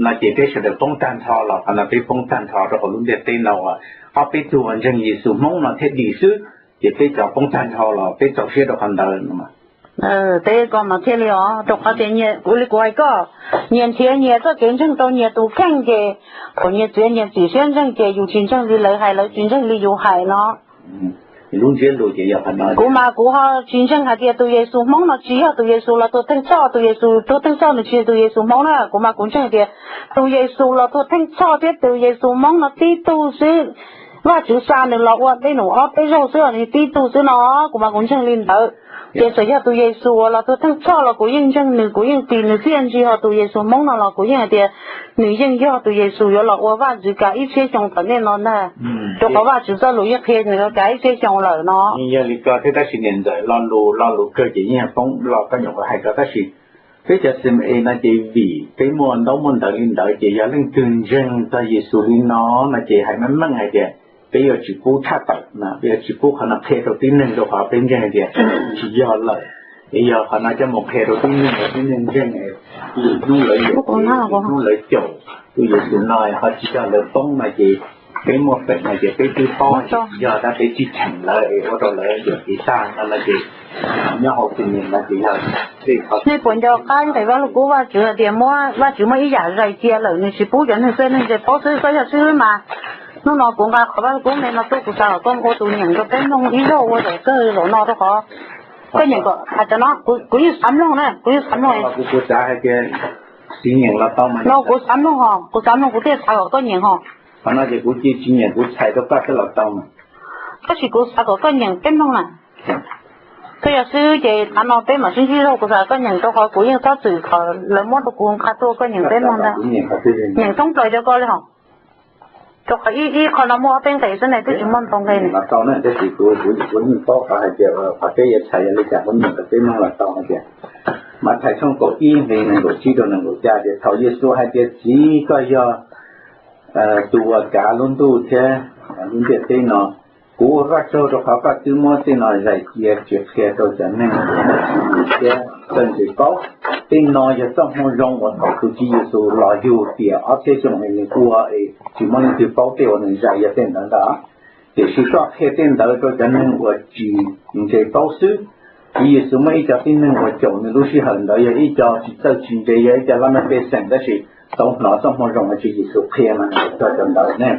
no ces peb sawv daws poob tag nrho los qhov no peb poob tag nrho rau hauv lub ntiaj teb no uas ob peb tug uas ntseeg Yexus Hmoob no thiaj dim xwb, ces peb cov poob tag nrho los peb txaus siab rau qhov ntawd no. Teb koj mas thiaj li os, rau qhov tias kuv li kuv hais koj, nyias nrhiav nyias txoj kev ntseeg rau nyias tus kheej ces thaum nyias txiav nyias txim siab ntseeg ces yus tsis ntseeg li lawv hais, lawv tsis ntseeg li yus hais no. Kuv mas kuv ho tsis ntseeg hais tias tus Yexus Hmoob no tsis yog tus Yexus los tuag theej txhoj, tus Yexus tuag theej txhoj nws tsis yog tus Yexus Hmoob na. Kuv mas kuv ntseeg tias tus Yexus los tuag theej txhoj thiab tus Yexus Hmoob no tib tug xwb. Vajtswv xa nws los ua dej num ob peb zaug xwb, nws tib tug xwb no, kuv mas kuv ntseeg li ntawd. Ces txawm yog tus Yexus uas los tuag theej txhoj los kuv yeej ntseeg nws, kuv yeej tis nws txiaj ntsig, ho tus Yexus Hmoob no los kuv yeej hais tias nws yeej yog tus Yexus yuav los ua Vajtswv kav ib txhiab xyoo tom ntej no ntag, rau qhov Vajtswv txoj lus yeej qhia nws yuav kav ib txhiab xyoo lawm no. Yog li ko thiab tab sis niam ntxawm, lo lus, lo lus kawg ces yeej poob los koj nyuam qhuav hais ko, tab sis peb cov Xi-ma-es no ces vim peb muaj ntaub muaj ntawv li ntawd ces yog leej twg ntseeg txog Yexus li no no ces hais meej meej hais tias peb yuav tsis pub tshaj tawm no, peb yuav tsis pub qhov no qhia rau tib neeg rau qhov peb ntseeg hais tias tsis yog lawm. Es yog qhov no coj mus qhia rau tib neeg, tib neeg ntseeg, hnub lawv yuam kev, hnub lawv caum tus Yexus no ho tsis yog lawv poob no ces peb muaj feem no ces peb twb paub tsis yog tab peb tsis cheem lawv es ua rau lawv yuam kev tag no no ces nyob hauv Xi-ma-es no ces yog. Nej puas nco qab nqe Vaj Lug Kub Vajtswv hais tias muab, Vajtswv muab ib yam zais cia lawm nws tsis pub cov neeg txawj neeg ntse paub xwb, koj yog xib hwb mas hnub no kuv nqa qhov Vaj Lug Kub me no tuaj kuv xav kom koj ua tus nyeem rau peb mloog ib zaug ua zaum kawg zaum no rau qhov koj nyeem kom hais cov no, kuv yeej xav mloog na, kuv yeej xav mloog. Kuv xav hais tias tsis nyeem los tau mas. No kuv xav mloog ho, kuv xav mloog kuv thiaj xav kom koj nyeem ho. Qhov no ces kuv cia tsis nyeem, kuv txhais rau koj thiaj los tau mas. Tab sis kuv xav kom koj nyeem peb mloog na. Koj yog xib hwb ces tav no peb mam sib ntsib zog, kuv xav kom koj nyeem rau qhov kuv yeej txhob txwm kom lawv muab rau kuv nqa tuaj, koj nyeem peb mloog ntag. Nyeem thoob plaws cov ko li hos. Rau qhov ib, ib qho no muaj ob peb nqe xwb ne, twb tsis muaj ntau nqe ne. Los tau na, tab sis kuv, kuv, kuv yeej paub qhov hais tias qhov peb yuav txhais yog li cas, kuv nyeem rau peb mloog los tau hais tias, Mathais tshooj kaum ib nqe nees nkaum tsib rau nees nkaum xya tias thaum Yexus hais tias Txiv, koj yog tus uas kav lub ntuj thiab lub ntiaj teb no, kuv ua koj tsaug rau qhov koj twb muab tej no zais cia tsis qhia rau cov neeg thiab txawj ntse paub. Tej no yog txoj moo zoo uas thaum tus Tswv Yexus los yug tiam ob txhiab xyoo es nws ua es tsis muaj leej twg paub tej uas nws zais yog tej ntawd ntag. Tiam sis koj qhia tej ntawd rau cov neeg uas tsis ntse paub xwb. Tswv Yexus muaj ib co tib neeg uas caum nws lub sij hawm ntawd yog ib co tsis txawj tsis ntse, yog ib co laj mej pej xeem, tab sis tau hnov txoj moo zoo uas Tswv Yexus qhia mas nws hais txog cov ntawd ne.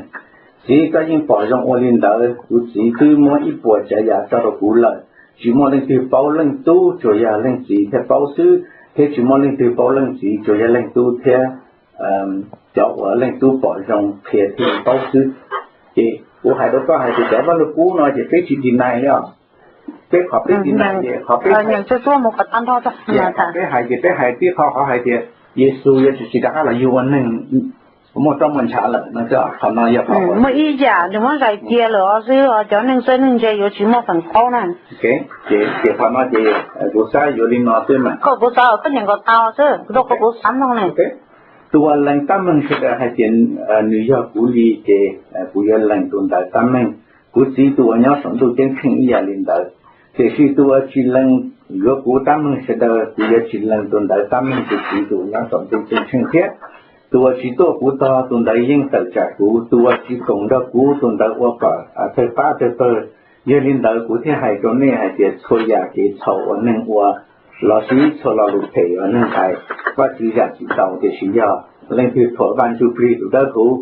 Txiv, koj yeej pom zoo ua li ntawd, kuv Txiv twb muab ib puas tsav yam tso rau kuv lawm. Tsis muaj leej twg paub Leej Tub, tsuas yog Leej Txiv thiaj paub xwb, thiab tsis muaj leej twg paub Leej Txiv, tsuas yog Leej Tub thiab cov uas Leej Tub pom zoo qhia thiaj paub xwb. Ces kuv hais rau koj hais tias cov Vaj Lug Kub no ces peb tsis deny li os. Peb qhov peb deny ces qhov peb hais, peb hais ces peb hais tib qho, qhov hais tias Yexus yuav tsis tsis rov qab los yug ua neeg muaj roj muaj ntshav lawm no, qhov no yog muaj ib yam nws muab zais cia lawm os xwb, cov neeg txawj neeg ntse yuav tsis muaj feem paub na. Ces qhov no ces kuv xav yuav li no xwb mas. Koj, kuv xav kom koj nyeem kom tau xwb, rau qhov kuv xav mloog ne. Tus uas lees tab meeg sawv daws hais tias nws yog kuv li ces kuv yuav lees tus ntawd tab meeg. Kuv Txiv tus uas nyob saum ntuj ceeb tsheej ib yam li ntawd. Tiam sis tus uas tsis lees yuav kuv tab meeg sawv daws, kuv yuav tsis lees tus ntawd tab meeg. Kuv Txiv tus uas nyob saum ntuj ceeb tsheej thiab. Tus uas tsis tuaj kuv tog, tus ntawd yeej tawm tsam kuv. Tus uas tsis koom nrog kuv, tus ntawd ua kom thawj pab thawj pawg. Yog li ntawd kuv thiaj hais rau nej hais tias txhua yam kev txhaum uas neeg ua lossis txhua lo lus phem uas neeg hais, Vajtswv zam txim tau, tiam sis yog leej twg thuam Vaj Ntsuj Plig tus Dawb Huv,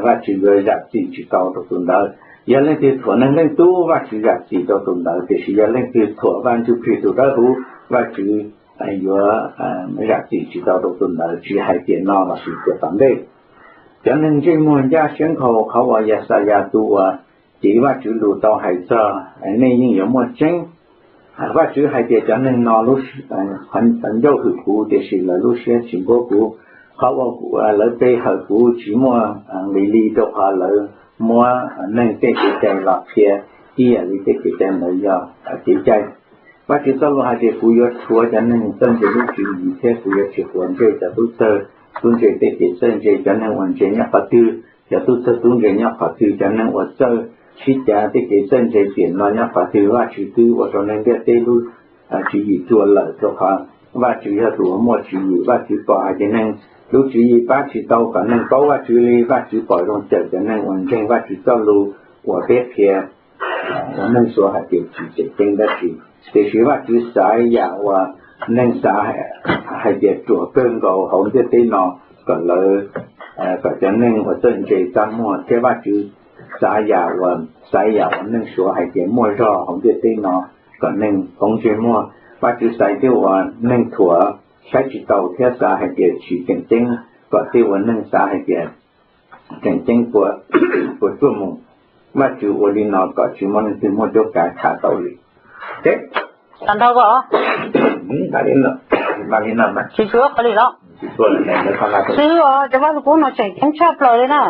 Vajtswv yuav zam txim tsis tau rau tus ntawd. Yog leej twg thuam Neeg Leej Tub, Vajtswv zam txim rau tus ntawd, tiam sis yog leej twg thuam Vaj Ntsuj Plig tus Dawb Huv, Vajtswv yuav zam txim tsis tau rau tus ntawd, tsis hais tiam no lossis tiam tom ntej. Cov neeg ntsej muag ncaj siab nkhaus, qhov uas Yaxayas tus uas cev Vajtswv lus tau hais txog nej yeej yuav muaj tseeb. Vajtswv hais tias cov neeg no ncauj hwm kuv, tiam sis lawv lub siab tsis npuab kuv. Qhov uas lawv pe hawm kuv tsis muaj nqis li, rau qhov lawv muab neeg tej kev cai los qhia ib yam li tej kev cai ntawd yog kev cai. Vajtswv txoj lus hais tias kuv yuav rhuav cov neeg txawj ntse lub tswv yim, thiab kuv yuav tsis quav ntsej cov tub txawg tub ntse tej kev txawj ntse. Cov neeg uas ntse nyob qhov twg, cov tub txawg tub ntse nyob qhov twg. Cov neeg uas txawj sib cav tej kev txawj ntse tiam no nyob qhov twg. Vajtswv twb ua rau neeg ntiaj teb lub tswv yim tuag lawm, rau qhov Vajtswv yog tus uas muaj tswv yim. Vajtswv pom hais tias neeg lub tswv yim pab tsis tau kom neeg paub Vajtswv li. Vajtswv pom zoo cawm cov neeg uas ntseeg Vajtswv txoj lus uas peb qhia ua neeg suav hais tias tsis tseem ceeb dab tsi. Tiam sis Vajtswv xaiv yam uas neeg xav hais tias ruam kawg nkaus hauv ntiaj teb no kom lawv, kom cov neeg uas txawj ntse txaj muag, thiab Vajtswv xaiv yam uas, xaiv yam uas neeg suav hais tias muaj zog hauv ntiaj teb no kom neeg poob ntsej muag. Vajtswv xaiv tej uas neeg thuam saib tsis taus thiab xav hais tias tsis tseem ceeb kom tej uas neeg xav hais tias tseem ceeb puas, puas tuaj mus. Vajtswv ua li no kom tsis muaj leej twg muaj cuab kav tham tau li. Tag nrho ko, tsis tshuav qhov li los. Xib hwb os, cov Vaj Lug Kub no tseem ceeb tshaj plaws li na.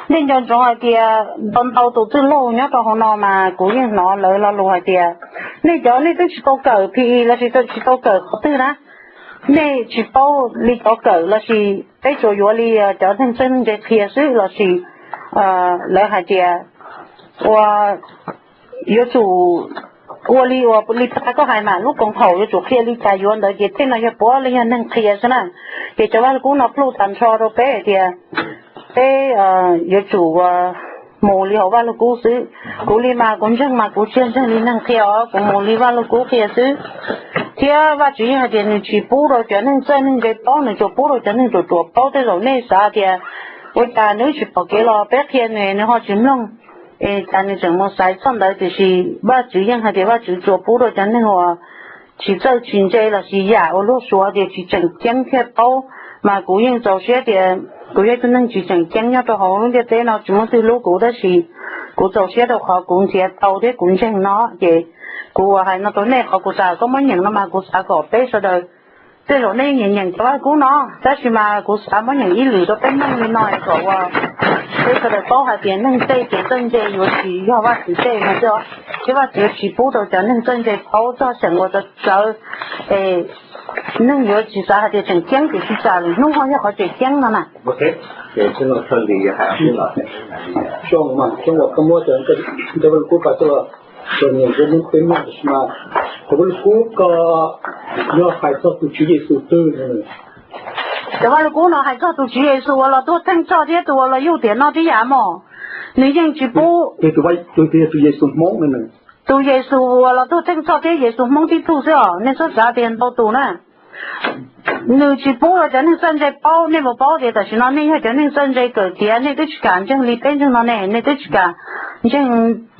Nej nco ntsoov hais tias ntau ntau tus txwj laug nyob rau hauv no mas kuv yeej hnov lawv lo lus hais tias nej cov nej twb tsis tau kawm P E lossis tsis tau kawm qhov twg na, nej tsis paub li cov kawm lossis peb tsuas yuav li cov neeg txawj neeg ntse qhia xwb lossis lawv hais tias ua yuav tsum ua li uas li qhov koj hais mas lub koom haum yuav tsum qhia li cas yuav ntawd ces tej no yog puav leej yog neeg qhia xwb na. Ces cov Vaj Lug Kub no pluj tag nrho rau peb hais tias peb yuav tsum mus li hauv Vaj Lug Kub xwb. Kuv li mas kuv ntseeg mas kuv tsis yog ntseeg li neeg qhia os, kuv mus li Vaj Lug Kub qhia xwb. Thiab Vajtswv yeej hais tias nws tsis pub rau cov neeg txawj neeg ntse paub, nws tsuas pub rau cov neeg ruam ruam paub. Tej zaum nej xav tias ua cas nws tsis pom kev los peb qhia nws nws ho tsis mloog, es cas nws tseem mus xaiv txoj ntawd, tiam sis Vajtswv yeej hais tias Vajtswv tsuas pub rau cov neeg uas tsis txawj tsis ntse lossis yam uas luag suav tias tsis tseem ceeb thiaj paub. Mas kuv yeej txaus siab tias kuv yog ib tug neeg tsis tseem ceeb nyob rau hauv lub ntiaj teb no, tsis muaj leej twg hlub kuv, tab sis kuv txaus siab rau qhov kuv nrhiav tau thiab kuv ntseeg no. Ces kuv hais no rau nej, qhov kuv xav kom koj muab nyeem no mas kuv xav kom peb sawv daws, tej zaum nej nyeem nyeem cov Vaj Lug Kub no, tab sis mas kuv xav muab nyeem ib lwm rau peb mloog li no es kom uas peb sawv daws paub hais tias neeg tej kev txawj ntse yuav tsis yog Vajtswv tej no xwb, thiab Vajtswv yuav tsis pub rau cov neeg txawj ntse paub txog seem uas tsawv tsawv, es neeg yuav tsis xav hais tias tseem ceeb, tiam sis tsam lwm hnub ho yog qhov tseem ceeb no na. Cov Vaj Lug Kub ko yog hais txog tus Tswv Yexus twg? Cov Vaj Lug Kub no hais txog tus Tswv Yexus uas los tuag theej txhoj thiab tus uas los yug tiam no tib yam mog. Nws yeej tsis pub. Tus Yexus Hmoob, tus Yexus uas los tuag theej txhoj thiab Yexus Hmoob tib tug xwb os, nej txhob xav tias ntau tus na. Nws tsis pub rau cov neeg txawj ntse paub. Nej puas paub tias tam sim no nej yog cov neeg txawj ntse kawm tiav, nej twb tsis kam ntseeg li peb ntseeg no ne, nej twb tsis kam ntseeg,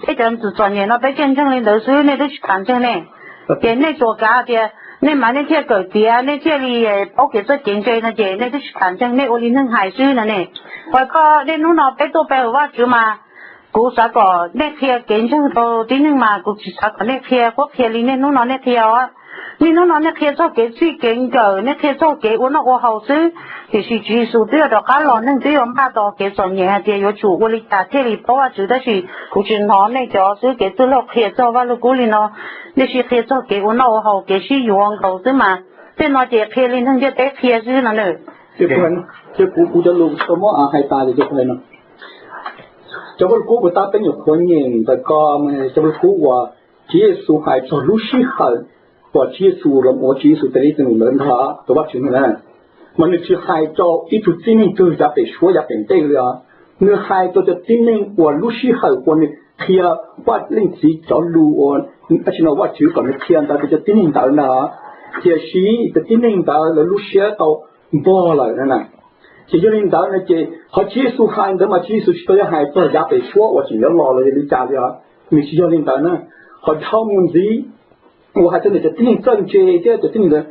peb cov txom nyem no peb thiaj ntseeg li ntawd xwb, nej twb tsis kam ntseeg ne. Ces nej tsuas kav tias nej mas nej thiaj kawm tiav, nej thiaj li paub kev txawj kev ntse no ces nej twb tsis kam ntseeg, nej ua li neeg hais xwb no ne. Uas koj niaj hnub no peb tuaj pe hawm Vajtswv mas kuv xav kom nej qhia kev ntseeg rau tib neeg mas kuv tsis xav kom nej qhia quab qhia li niaj hnub no nej qhia os. Niaj hnub no nej qhia txog kev txij kev nkawm, nej qhia txog kev ua noj ua haus xwb, tiam sis Tswv Yexus twb yuav rov qab los, neeg twb yuav npaj tau kev txom nyem hais tias yuav tsum ua li cas thiaj li paub Vajtswv, tab sis kuv tsis hnov nej cov xwb kev txwj laug qhia txog Vaj Lug Kub li no, nej sis qhia txog kev ua noj ua haus, kev sib yuav nkaus xwb mas, tej no ces qhia li neeg ntiaj teb qhia xwb no na. Ces kuv, kuv cov lus tau muab hais tas ces kuv hais no. Cov Vaj Lug Kub puas tab peb nyuam qhuav nyeem ntawm ko, cov Vaj Lug Kub uas Tswv Yexus hais txog lub sij hawm uas Tswv Yexus los ua Tswv Yexus tes li tus num ntawd nrog tus Vajtswv ntawd na, mas nws tsis hais rau ib tug tib neeg twg yav pem suab yav pem ntej li os. Nws hais rau cov tib neeg uas lub sij hawm uas nws qhia Vaj Leej Txiv cov lus uas, tab sis no Vajtswv kom nws qhia ntawd rau cov tib neeg ntawd ntag. Tiam sis cov tib neeg ntawd lawv lub siab tau npog lawm na. Ces yog li ntawd no ces qhov Tswv Yexus hais ntawd mas Tswv Yexus tsis tau yog hais txog yav pem suab uas tseem yuav los los yog li cas li os. Nws tsis yog li ntawd na. Qhov dhau mus ntxiv uas hais txog ntawm cov tib neeg txawj ntse thiab cov tib neeg ntawd,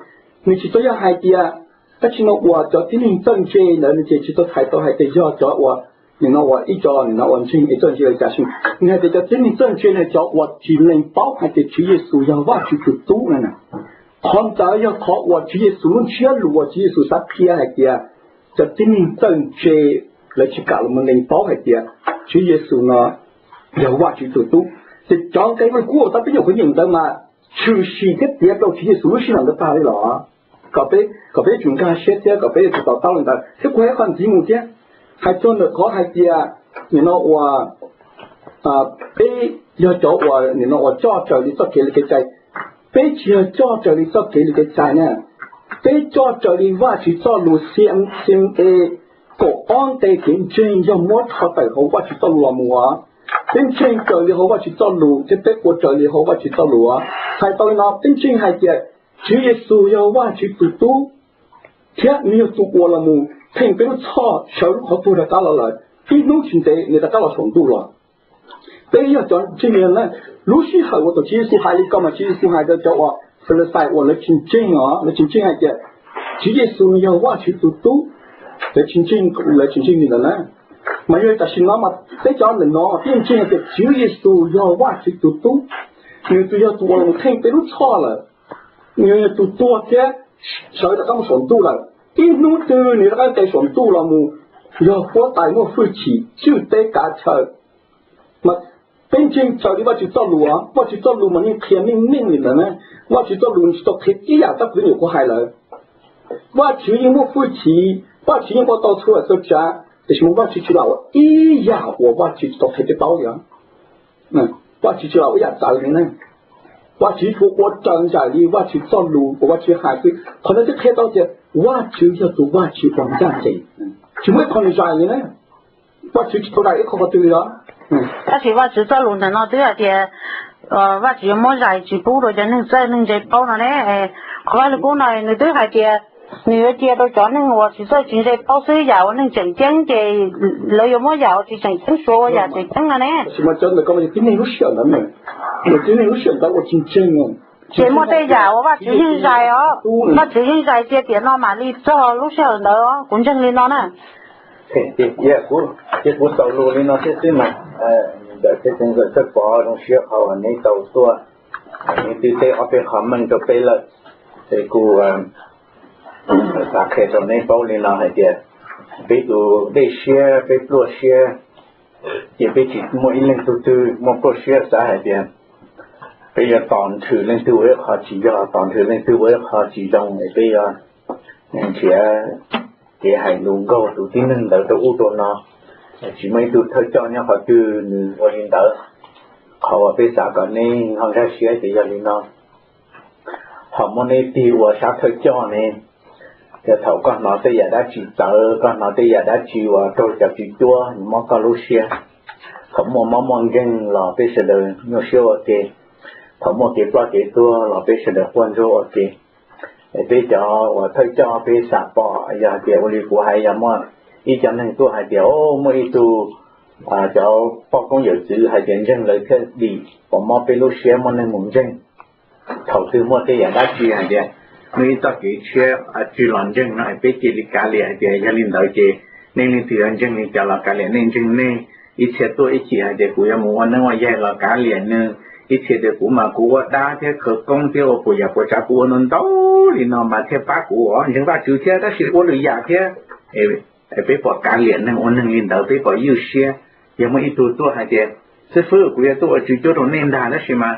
nws tsis tau yog hais tias, tab sis no uas cov tib neeg txawj ntse ntawd nws ces tsis tau hais tau hais tias yog cov uas nim no uas ib co nim no uas ntseeg es txawj ntse li cas, nws hais tias cov tib neeg txawj ntse no cov uas tsis lees paub hais tias Tswv Yexus yog Vajtswv tus tub na. Qhov ntawd yog qhov uas Tswv Yexus lub ntsiab lus uas Tswv Yexus xav qhia hais tias cov tib neeg txawj ntse lawv tsis kam los mus lees paub hais tias Tswv Yexus no yog Vajtswv tus tub. Ces cov nqe Vaj Lug Kub uas tab peb nyuam qhuav nyeem ntawd mas tshwm sim thiab piav rau Tswv Yexus lub sij hawm ntawd tag li los, kom peb, kom peb yuav tsum nkag siab thiab kom peb yuav tsum to taub li ntawd. Thiab kuv hais qhov ntxiv mus thiab, hais txog ntawm qhov hais tias nim no uas peb yog cov uas nim no uas coj raws li txoj kev li kev cai. Peb tsis yog coj raws li txoj kev li kev cai na, peb coj raws li Vajtswv txoj lus C M, C M E kaum ob nqe kev ntseeg yog muab rho tawm hauv Vajtswv txoj lus los mus. Peb ntseeg raws li hauv Vajtswv txoj lus thiab peb ua raws li hauv Vajtswv txoj lus. Hais tau li no peb ntseeg hais tias Tswv Yexus yog Vajtswv tus tub, thiab nws yog tus uas los mus theej peb lub txhoj sawv lub qhov tuag rov qab los lawm, ib hnub tsis ntev nws rov qab los saum ntuj los. Peb yog cov ntseeg li na. Lub sij hawm uas thaum Tswv Yexus hais li ko mas Tswv Yexus hais rau cov uas Falixais uas lawv tsis ntseeg os, lawv tsis ntseeg hais tias Tswv Yexus nws yog Vajtswv tus tub, lawv tsis ntseeg, lawv tsis ntseeg li ntawd na. Mas yog li tam sim no mas peb cov ntawm no mas peb ntseeg hais tias Tswv Yexus yog Vajtswv tus tub, nws tus yog tus uas los theej peb lub txhoj lawm. nws yog tus tuag thiab sawv rov qab mus saum ntuj lawm. Ib hnub twg nws rov qab nqes saum ntuj los mus, yog huab tais muaj hwj chim tswj teb kav chaw, mas peb ntseeg raws li Vajtswv txoj lus, Vajtswv txoj lus mas yeej qhia meej meej li ntawd na. Vajtswv txoj lus nws tsis tau qhia ib yam tab kuv nyuam qhuav hais lawm. Vajtswv yeej muaj hwj chim, Vajtswv yeej ua tau txhua txhua tsav, tiam sis mas Vajtswv tsis lam ua ib yam uas Vajtswv tsis tau qhia peb paub li. Vajtswv tsis lam ua ib yam txawv li ne. Vajtswv tsuas ua raws nraim li Vajtswv txoj lus uas Vajtswv hais xwb. Qhov ntawd twb qhia tau tias Vajtswv yog tus Vajtswv uas ncaj ncees, tsis muaj ib qho nws zais li na. Vajtswv tsis tau zais ib qho qhov twg li os. Tab sis Vajtswv txoj lus ntawm no twb hais tias Vajtswv yuav muab zais tsis pub rau cov neeg txawj neeg ntse paub no ne. Qhov Vajluskub no nws twb hais tias nws yuav cia rau cov neeg uas tsis txawj tsis ntse paub xwb, yam uas neeg tseem ceeb ces lawv yuav muab yam uas tsis tseem ceeb suav ua yam tseem ceeb no ne. Tib neeg lub sij hawm ntawd, tib neeg lub sij hawm ntawd ua tsis ntseeg. Ces muaj tej yam uas Vajtswv yeej zais os, Vajtswv yeej zais cia tiam no mam li txog lub sij hawm ntawd os, kuv ntseeg li no na. Ces kuv xaus lus li no thiab xwb mas, ntawm teb txeev ntxawm Txawj Pov, zoo siab qhov uas neb tau tuaj, neb twb teb ob peb qho meej rau peb lawm. Ces kuv xav qhia rau neb paub li no hais tias peb tus dej siab, peb pluaj siab, ces peb tsis muaj ib leeg tug twg muaj pluaj siab xav hais tias peb yuav tos nrhw leej twg ua ib qho tsis yog, tos nrhw leej twg ua ib qho tsis zoo es peb yuav nrhiav kev hais lus nkaug tus tib neeg ntawd rau ub rau no. Tsis muaj ib tug thawj coj nyob qhov twg nws ua li ntawd. Qhov uas peb xav kom neb ho nkag siab ces yog li no. Ho muab neb tig ua sab thawj coj ne, yog thaum koj hnov tej yam dab tsi txawv, koj hnov tej yam dab tsi uas raug cov tswv cuab mob koj lub siab, thaum muaj mob muaj nkeeg los peb sawv daws nyuaj siab ua ke, thaum muaj kev ploj kev tuag los peb sawv daws quaj ntsuag ua ke. Es peb cov uas thawj coj peb xam pom, yog hais tias ua li kuv hais, yog muaj ib co neeg tuaj hais tias, o, muaj ib tug, cov poj koob yawm txwv hais tias ntseeg lawv thiaj dim, puas mob peb lub siab muaj neeg mus ntseeg. Thaum twg muaj tej yam dab tsi hais tias muaj ib txoj kev tshiab tsis los ntseeg no es peb cia li kav liam hais tias yog li ntawd ces nej leej twg yuav ntseeg li cas los kav liam, nej ntseeg nej. Ib txhia tuaj ib chim hais tias kuv yuav mus ua neeb ua yaig los kav liam nws. Ib txhia tias kuv mas kuv ua dab thiab khawv koob thiab ua puas yam puas tsav, kuv ua ntau ntau li no mas thiaj pab kuv ntseeg Vajtswv thiab, tab sis ua lwm yam thiab. Peb pom kav liam neeg ua neeg li ntawd, peb pom ywj siab. Yog muaj ib tug tuaj hais tias, xib fwb, kuv yuav tuaj ua tswv cuab rau nej ntag, tab sis mas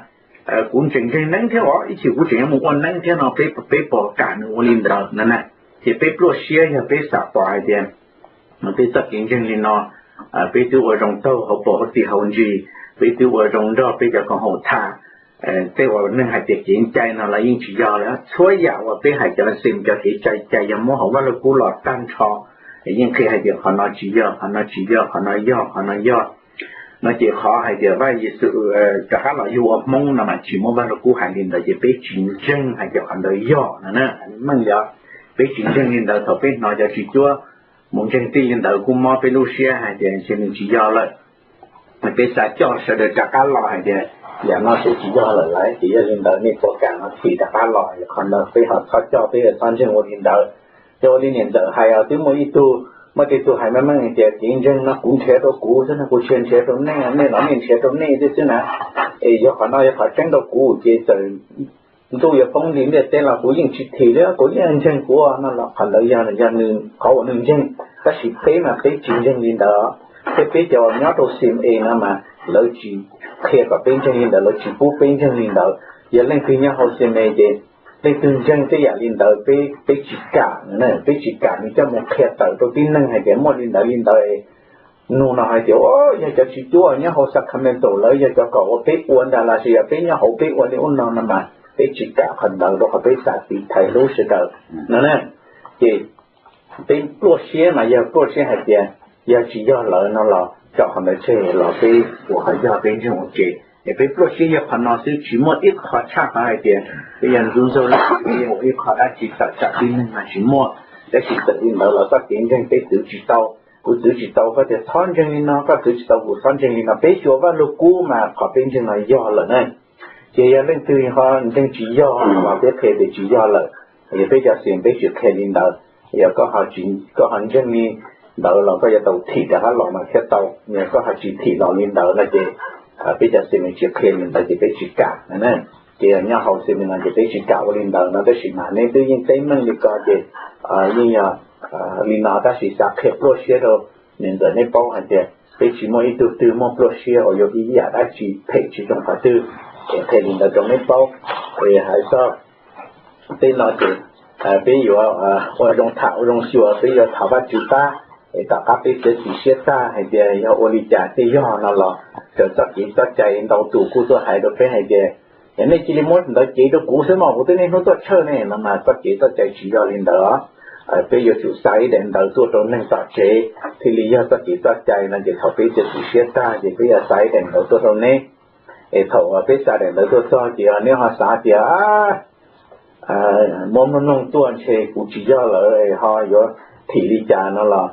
kuv tseem ntseeg neeb thiab os, ib chim kuv tseem yuav mus ua neeb thiab no, peb pom kam nws ua li ntawd na. Ces peb pluaj siab yog peb xam pom hais tias peb txoj kev ntseeg li no, peb twb ua zoo taug hauv paus hauv txij hauv ntsis, peb twb ua zoo nrog peb cov koom haum tham. Tej uas neeg hais tias kev cai no los yeej tsis yog lawm. Txhua yam uas peb hais cov xeem cov kev cai cai yog muab hauv Vaj Lug Kub los tag nrho, yeej qhia hais tias qhov no tsis yog, qhov no tsis yog, qhov no yog, qhov no yog. No ces qhov hais tias Vaj Yexus rov qab los yug ua Hmoob no mas tsis muaj Vaj Lug Kub hais li ntawd, ces peb tsis ntseeg hais tias qhov ntawd yog no na. Meej li, peb tsis ntseeg li ntawd, thaum peb hnov cov tswv cuab mus ntseeg tij li ntawd kuj mob peb lub siab hais tias ntshe nws tsis yog lawm. Peb xav coj sawv daws rov qab los hais tias yam no ces tsis yog lawm lauj, ces yog li ntawd nej puas kam no thim rov qab los, qhov ntawd peb ho txhob coj, peb txhob ntseeg ua li ntawd. Ces ua li niam ntxawm hais os, twb muaj ib tug, muaj tej tug hais meej meej hais tias kev ntseeg no kuv nrhiav rau kuv xwb no, kuv tsis nrhiav rau nej, nej los nej nrhiav rau nej thiab xwb na. Es yog qhov no yog qhov tseeb rau kuv ces txawm ntuj yuav poob li ntiaj teb los kuv yeej tsis thim li, kuv yeej ntseeg kuv no los qhov ntawd yog, yog nws qhov uas nws ntseeg, tab sis peb mas peb tsis ntseeg li ntawd. Thiab peb cov uas nyob rau C M A no mas lawv tsis qhia kom peb ntseeg li ntawd, lawv tsis pub peb ntseeg li ntawd. Yog leej twg nyob hauv C M A ces leej twg ntseeg tej yam li ntawd peb, peb tsis kam, peb tsis kam nws coj mus qhia tawm rau tib neeg hais tias muaj li ntawd li ntawd. Nug no hais tias, o, yog cov tswv cuab nyob hauv Sacramento lawv yog cov kom ua peb ua ntag los sis yog peb nyob hauv peb ua li ub no no mas peb tsis kam qhov ntawd rau qhov peb xav tiv thaiv hlub sawv daws no na. Ces peb pluaj siab mas yog pluaj siab hais tias yog tsis yog lawm no los tso qhov ntawd tseg los peb ua qhov yog peb ntseeg ua ke. Es peb pluaj siab yog qhov no xwb, tsis muaj ib qho tshaj qhov hais tias peb yog ntxub ntxaug leej twg, peb yog ua ib qho dab tsi tawm tsam tib neeg mas tsis muaj. Tab sis txawm li ntawd los txoj kev ntseeg peb txwv tsis tau. Kuv txwv tsis tau koj tias txhob ntseeg li no, koj txwv tsis tau kuv txhob ntseeg li no. Peb xyuas Vaj Lug Kub mas qhov peb ntseeg no yog lawm na. Ces yog leej twg ho ntseeg tsis yog los peb qhia tias tsis yog lawm. Yog peb cov xeem peb tsis qhia li ntawd. Yog koj ho ntseeg li ntawd los koj yuav tau thim rov qab los mas thiaj tau. Yog koj ho tsis thim los li ntawd no ces peb cov xeem tsis qhia li ntawd ces peb tsis kam na. Ces nyob hauv xim li no ces peb tsis kam ua li ntawd no, tab sis mas neb twb yeej teb meej li ko ces yeej yog li no, tab sis xav qhia pluaj siab rau niam ntxawm neb paub hais tias peb tsis muaj ib tug twg muaj pluaj siab uas yuav ib yam dab tsi phem tsis zoo qhov twg. Es qhia li ntawd rau neb paub. Es hais txog tej no ces peb yuav ua zoo tham ua zoo xyuas, peb yuav thov Vajtswv pab. Es tom qab peb txiav txim siab tag hais tias yog ua li cas tej yog no los, raws txoj kev txoj cai ntau tus kuj tuaj hais rau peb hais tias nej cia li muab ntawv cev rau kuv xwb mas kuv twb niaj hnub tuaj tshawj ne no mas txoj kev txoj cai tsis yog li ntawd. Peb yuav tsum xa ib daim ntawv tuaj rau neeg tom tsev thiaj li yog txoj kev txoj cai no ces thaum peb txiav txim siab tag ces peb yuav xa ib daim ntawv tuaj rau neb. Es thaum peb xa daim ntawv tuaj txog ces neb ho xav tias muab mloog mloog tuaj ntshe kuv tsis yog lawm ho yuav thim li cas no los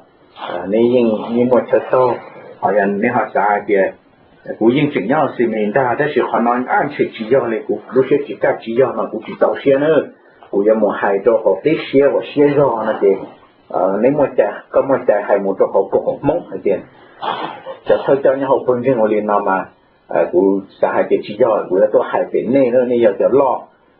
neb yeej muaj chaw taug. Ho yog neb ho xav hais tias kuv yeej tseem nyob xis mis ntag tab sis qhov no ab ntshe tsis yog li, kuv lub siab tsis kaj tsis yog no kuv tsis txaus siab na, kuv yuav mus hais rau hauv peb siab uas siab zog no ces neb muaj cai, koj muaj cai hais mus rau hauv koom haum Hmoob hais tias cov thawj coj nyob hauv pawg ntseeg ua li no mas kuv xav hais tias tsis yog, kuv yuav tuaj hais pem nej, nej yog cov loj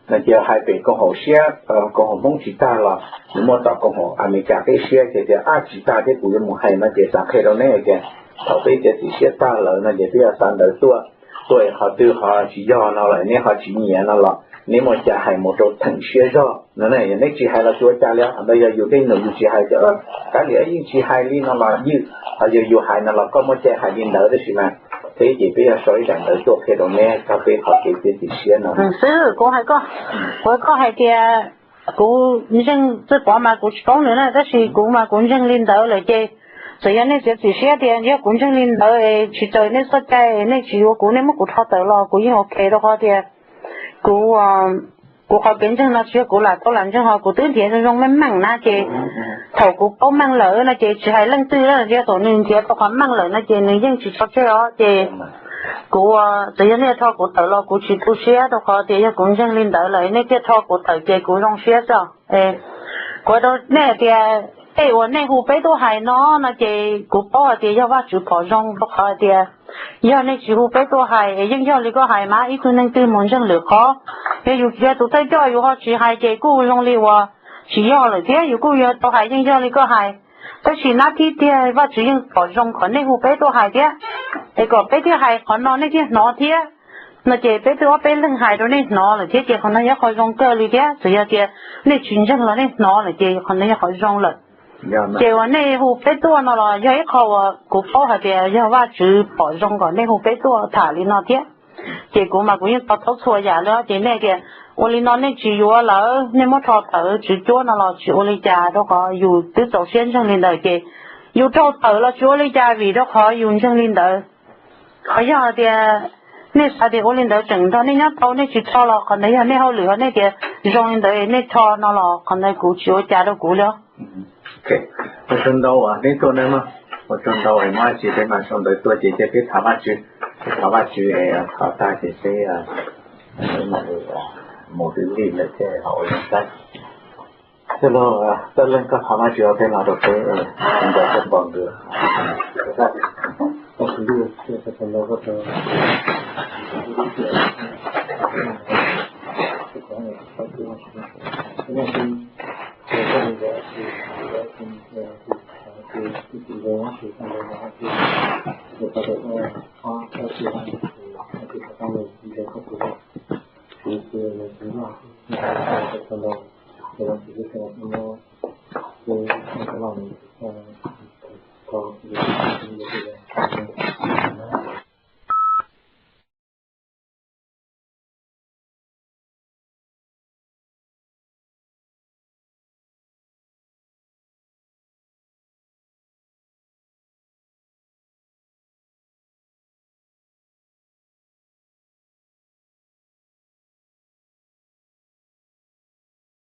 no ces hais pem koom haum siab, koom haum Hmoob tsis tag los nws muaj tom koom haum Amelikas peb siab ces tias ab tsis tag thiab kuv yuav mus hais no ces xav qhia rau neb hais tias thaum peb txiav txim siab tag lawm no ces peb yuav xa ntawv tuaj, tuaj qhov twg ho tsis yog no los neb ho tsis nyiam no los neb muaj cai hais mus rau theem siab zog no. Neb tsis hais los tsis ua cas li, qhov ntawd yog yus tej num yus tsis hais tias kav liam yeej tsis hais li no los ywj, ho yog yus hais no los koj muaj cai hais li ntawd tab sis mas peb ces peb yuav sau ib daim ntawv tuaj qhia rau neb txog peb qhov kev txiav txim siab no xwb. Kuv hais koj, kuv koj hais tias kuv ntseeg txwj pov mas kuv tsis paub nws na tab sis kuv mas kuv ntseeg li ntawd lawm ces txawm yog nej txiav txim siab tias yog kuv ntseeg li ntawd es tsis raws nej txoj cai nej tsis yuav kuv nej muab kuv rho tawm los kuv yeej ok rau qhov tias kuv kuv qhov kev ntseeg no tsis yog kuv lam tau lam ntseeg ho kuv twb nrhiav zoo zoo meej meej na ces thaum kuv paub meej lawm no ces tsis hais leej twg, yog thaum nws nrhiav tau qhov meej lawm no ces nws yeej tsis tso tseg os ces kuv txawm yog nej rho kuv tawm los kuv tsis tu siab rau qhov tias yog kuv ntseeg li ntawd lawm nej thiaj rho kuv tawm ces kuv zoo siab xwb. Kuv rau nej hais tias tej uas nej hu peb tuaj hais no no ces kuv paub hais tias yog Vajtswv pom zoo rau qhov hais tias yog nej tsis hu peb tuaj hais es yeej yog li koj hais mas ib tug neeg twg mus ntseeg lwm qhov, yog yus yog tus thawj coj yus ho tsis hais ces kuj zoo li uas tsis yog lawm thiab, yus kuj yuav tau hais yeej yog li koj hais. Tab sis nab thib tiag Vajtswv yeej pom zoo kom nej hu peb tuaj hais thiab, es kom peb thiaj hais qhov no nej thiaj hnov thiab no ces peb twb ob peb leeg hais rau nej hnov lawm thiab ces qhov no yog qhov zoo kawg li thiab. Txawm yog tias nej tsis ntseeg los nej hnov lawm ces qhov no yog qhov zoo lawm. Ces uas nej hu peb tuaj no los yog ib qho uas kuv paub hais tias yog Vajtswv pom zoo kom nej hu peb tuaj tham li no thiab. Ces kuv mas kuv yeej to taub txhua yam li ces nej tias ua li no nej tsis yuav lawm nej muab rho tawm tswv cuab no los tsis ua li cas rau qhov yus twb txaus siab ntseeg li ntawd ces yus rho tawm los tsis ua li cas vim rau qhov yus ntseeg li ntawd. Ho yog tias nej xav tias ua li ntawd tseem nrog nej nyob tau nej tsis rho los qhov ntawd yog nej hauj lwm, ho nej tias zoo li ntawd nej rho no los qhov ntawd kuv tsis ua cas rau kuv li os. Ua tsaug ntau neb tuaj na, ua tsaug ntau es muaj dab tsi peb mam sau ntawv tuaj ces cia peb thov Vajtswv, peb thov Vajtswv es thov tag ces peb mus twb lig lawm thiab ho ua zoo saib. Coj los, coj leej koj thov Vajtswv ua peb los rau peb ntawd koj npau ntws.